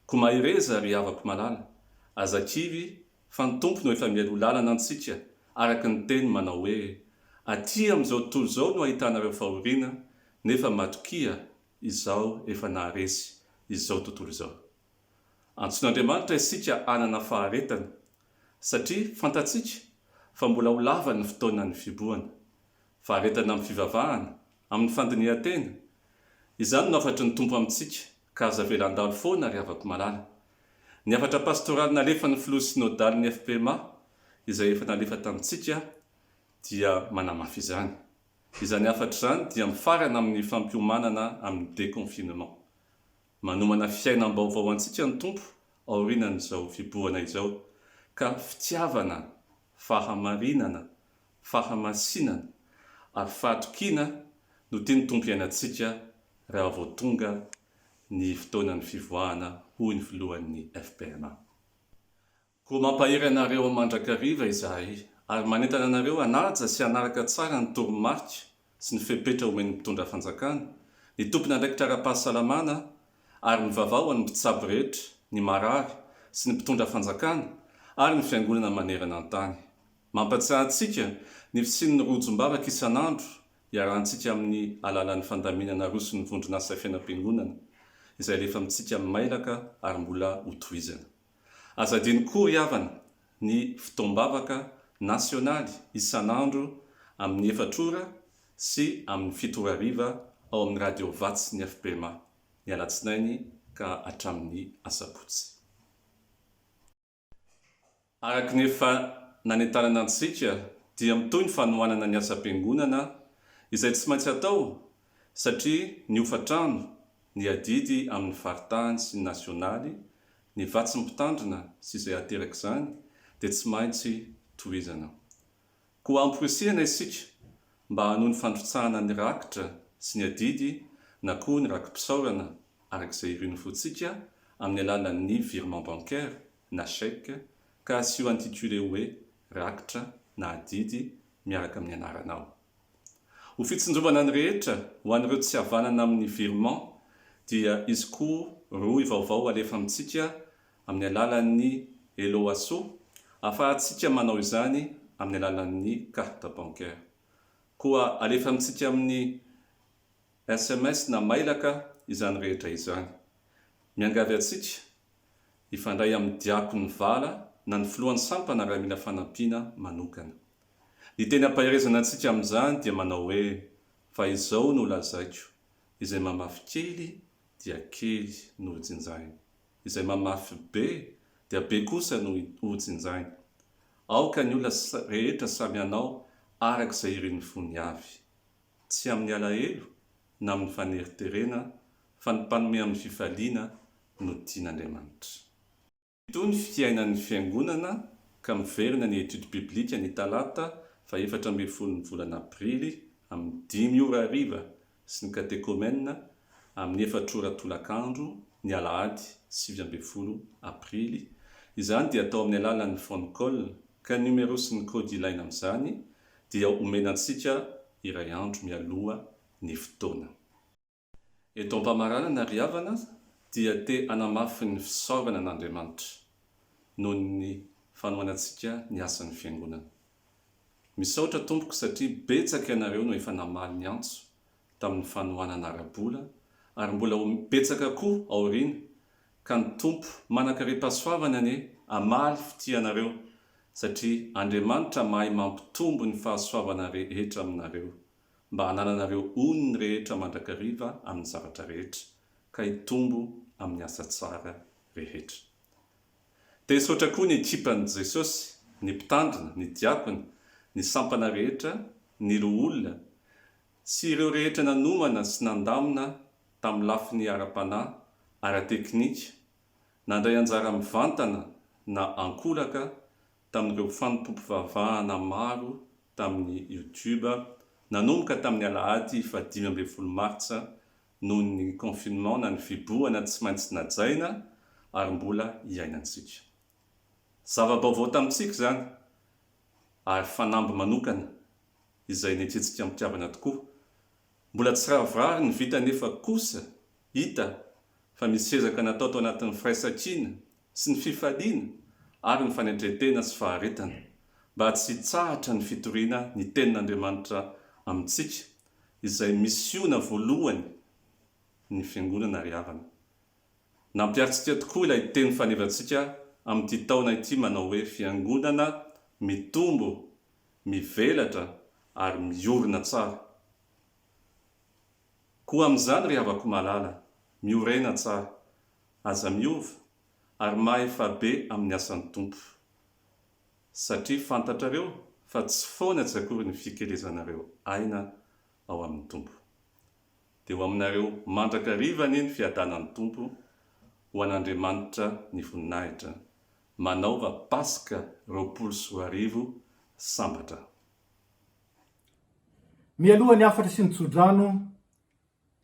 Koa mahereza ry havako malala, aza kivy fa ny Tompo no efa mialoha lalana antsika araka ny teny manao hoe, Aty amin'izao tontolo izao no ahitanareo fahoriana, nefa matokia, Izaho efa naharesy izao tontolo izao. Antsoin'Andriamanitra isika hanana faharetana, satria fantatsika fa mbola ho lava ny fotoanan'ny fibohana. Faharetana amin'ny fivavahana, amin'ny fandinihan-tena. Izany no hafatry ny Tompo amintsika, ka aza avela handalo foana ry havako malala. Ny hafatra pastoraly nalefan'ny Filoha Synodalin'ny fpma, izay efa nalefa tamintsika, dia manamafy izany. Izany hafatra izany dia mifarana amin'ny fampiomanana amin'ny déconfinement. Manomana fiainam-baovao antsika ny Tompo aorianan'izao fibohana izao, ka fitiavana, fahamarinana, fahamasinana ary fahatokiana no tian'ny Tompo hiainantsika raha vao tonga ny fotoanan'ny fivoahana hoy ny filohan'ny fpma. Koa mampahery anareo mandrakariva izahay ary manentana anareo hanaja sy hanaraka tsara ny toromarika sy ny fepetra omen'ny mpitondra fanjakana, ny tompon'andraikitra ara-pahasalamana ary mivavaha ho an'ny mpitsabo rehetra, ny marary sy ny mpitondra fanjakana ary ny fiangonana manerana an-tany. Mampatsiahy antsika ny fisian'ny rojom-bavaka isan'andro iarahantsika amin'ny alalan'ny fandaminana aroson'ny vondron'asa fiainam-piangonana izay alefa amintsika amin'ny mailaka ary mbola hotohizana. Aza adino koa ry havana ny fotoam-bavaka nasionaly isan'andro amin'ny efatra ora sy amin'ny fito ora hariva ao amin'ny Radio Vatsy ny fpma, ny alatsinainy ka hatramin'ny asabotsy. Araka ny efa nanentanana antsika dia mitohy ny fanohanana ny asam-piangonana izay tsy maintsy atao satria ny hofantrano, ny adidy amin'ny faritany sy ny nasionaly, ny vatsim-pitandrina sy izay aterak'izany dia tsy maintsy tohizana. Koa amporisihana isika mba hanohy ny fandrotsahana ny rakitra sy ny adidy na koa ny raki-pisaorana araka izay irin'ny fontsika amin'ny alalan'ny virement bancaire na chèque ka asio intitulé hoe rakitra na adidy miaraka amin'ny anaranao. Ho fitsinjovana ny rehetra, ho an'ireo tsy havanana amin'ny virement dia hisy koa rohy vaovao alefa amintsika amin'ny alalan'ny Helloasso afahantsika manao izany amin'ny alalan'ny carte bancaire. Koa alefa amintsika amin'ny sms na mailaka izany rehetra izany. Miangavy antsika hifandray amin'ny diakon'ny vala na ny filohan'ny sampana raha mila fanampiana manokana. Ny teny ampaherezana antsika amin'izany dia manao hoe, Fa izao no lazaiko, izay mamafy kely dia kely no hojinjainy, izay mamafy be dia be kosa no hojinjainy. Aoka ny olona rehetra samy hanao araka izay irin'ny fony avy. Tsy amin'ny alahelo na amin'ny faneriterena fa ny mpanome amin'ny fifaliana no tian'Andriamanitra. Mitohy ny fiainan'ny Fiangonana ka miverina ny Etude Biblique ny Talata faha 14 ny volana Aprily amin'ny dimy ora hariva sy ny Katekomena amin'ny efatra ora tolakandro ny Alahady 19 Aprily. Izany dia atao amin'ny alalan'ny phone call ka ny numéro sy ny code ilaina amin'izany dia omena antsika iray andro mialoha ny fotoana. Eto am-pamaranana ry havana dia te hanamafy ny fisaorana an'Andriamanitra noho ny fanohanantsika ny asan'ny Fiangonana. Misaotra tompoko satria betsaka ianareo no efa namaly ny antso tamin'ny fanohanana ara-bola ary mbola ho betsaka koa aoriana ka ny Tompo manankarem-pahasoavana anie hamaly fitia anareo satria Andriamanitra mahay mampitombo ny fahasoavana rehetra aminareo. mba hanananareo onony rehetra mandrakariva amin'ny zavatra rehetra, ka hitombo amin'ny asa tsara rehetra. Te hisaotra koa ny ekipan'i Jesosy, ny mpitandrina, ny diakona, ny sampana rehetra, ny loholona, sy ireo rehetra nanomana sy nandamina tamin'ny lafiny ara-panahy, ara-teknika, nandray anjara mivantana na ankolaka tamin'ireo fanompoam-pivavahana maro tamin'ny YouTube nanomboka tamin'ny alahady fahadimy ambinifolo martsa. noho ny confinement na ny fihibohana tsy maintsy najaina ary mbola iainantsika. Zava-baovao tamintsika izany ary fanamby manokana izay nekentsika am-pitiavana tokoa. Mbola tsy ravorary ny vita nefa kosa hita fa misy ezaka natao tao anatin'ny firaisankina sy ny fifaliana ary ny fanetren-tena sy faharetana mba tsy hitsahatra ny fitoriana ny Tenin'Andriamanitra amintsika izay misiona voalohany ny Fiangonana ry havana. Nampiharintsika tokoa ilay teny fanevantsika amin'ity taona ity manao hoe Fiangonana mitombo, mivelatra ary miorina tsara. Koa amin'izany ry havako malala, miorena tsara, aza miova, ary mahefa be amin'ny asan'ny Tompo. Satria fantatrareo fa tsy foana tsy akory ny fikelezanareo aina ao amin'ny Tompo. Dia ho aminareo mandrakariva anie ny fiadanan'ny Tompo, ho an'Andriamanitra ny voninahitra. Manaova Paska 2020 sambatra. Mialoha ny hafatra sy ny tsodrano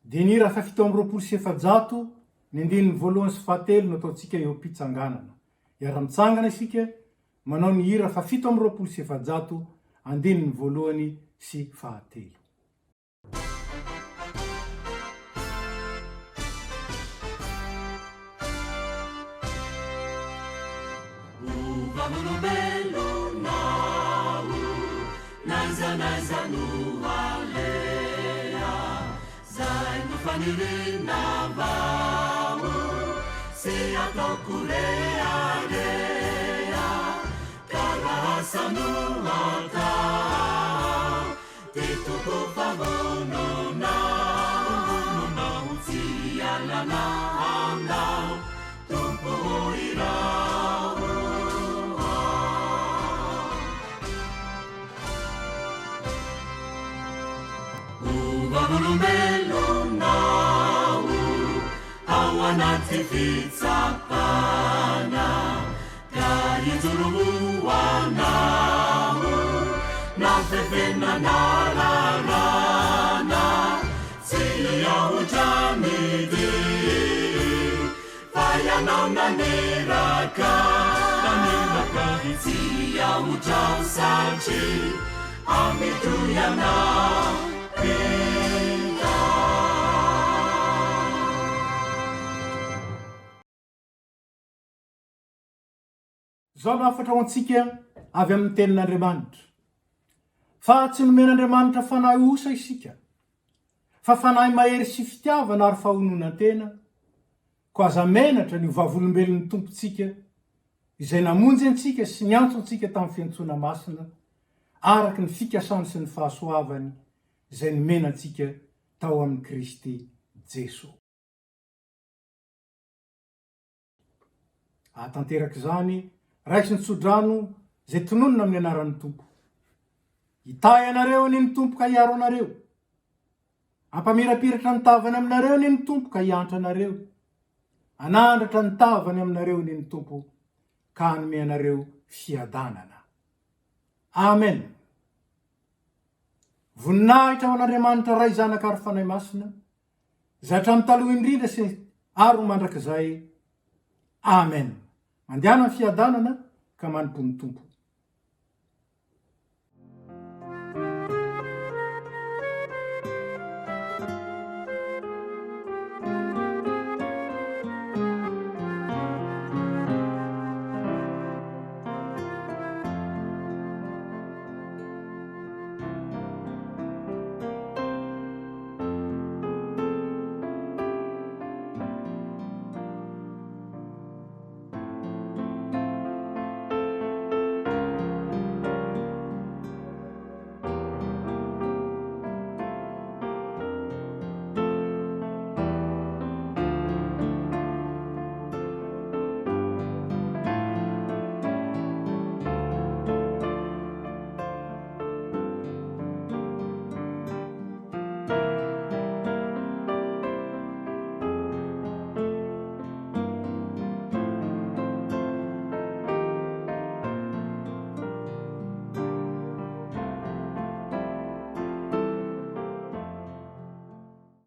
dia ny hira faha-427, ny andininy voalohany sy fahatelo no ataontsika eo am-pitsanganana. Hiara-mitsangana isika manao ny hira faha-427, andininy voalohany sy fahatelo. Ho vavolombelona aho n'aiza n'aiza no aleha, zay no faniriana vao sy ataoko rehareha, ka raha asa no atao dia toko fa vonona, vonona ho tsy hialana aminao. Tompo ô iraho Ho vavolombelonao ao anaty fitsapana ka hijoro ho anao na fefena na rarana tsy hiahotra ny dia Fa ianao naniraka, naniraka tsy hiahotra aho satria amiko ianao Pita. Izao no hafatra ho antsika avy amin'ny Tenin'Andriamanitra, Fa tsy nomen'Andriamanitra fanahy osa isika, fa fanahy mahery sy fitiavana ary fahononan-tena, koa aza menatra ny ho vavolombelon'ny Tompontsika, izay namonjy antsika sy niantso antsika tamin'ny fiantsoana masina, araka ny fikasany sy ny fahasoavany izay nomena antsika tao amin'i Kristy Jeso. Hahatanteraka izany, raiso ny tsodrano izay tononina amin'ny anaran'ny Tompo. Hitahy anareo anie ny Tompo ka hiaro anareo. Hampamirapiratra ny tavany aminareo anie ny Tompo ka hiantra anareo. Hanandratra ny tavany aminareo anie ny Tompo ka hanome anareo fiadanana. Amen. Voninahitra ho an'Andriamanitra Ray, Zanaka ary Fanahy Masina, Izay hatramin'ny taloha indrindra sy ary ho mandrakizay. Amen. Mandehana amin'ny fiadanana ka manompo ny Tompo.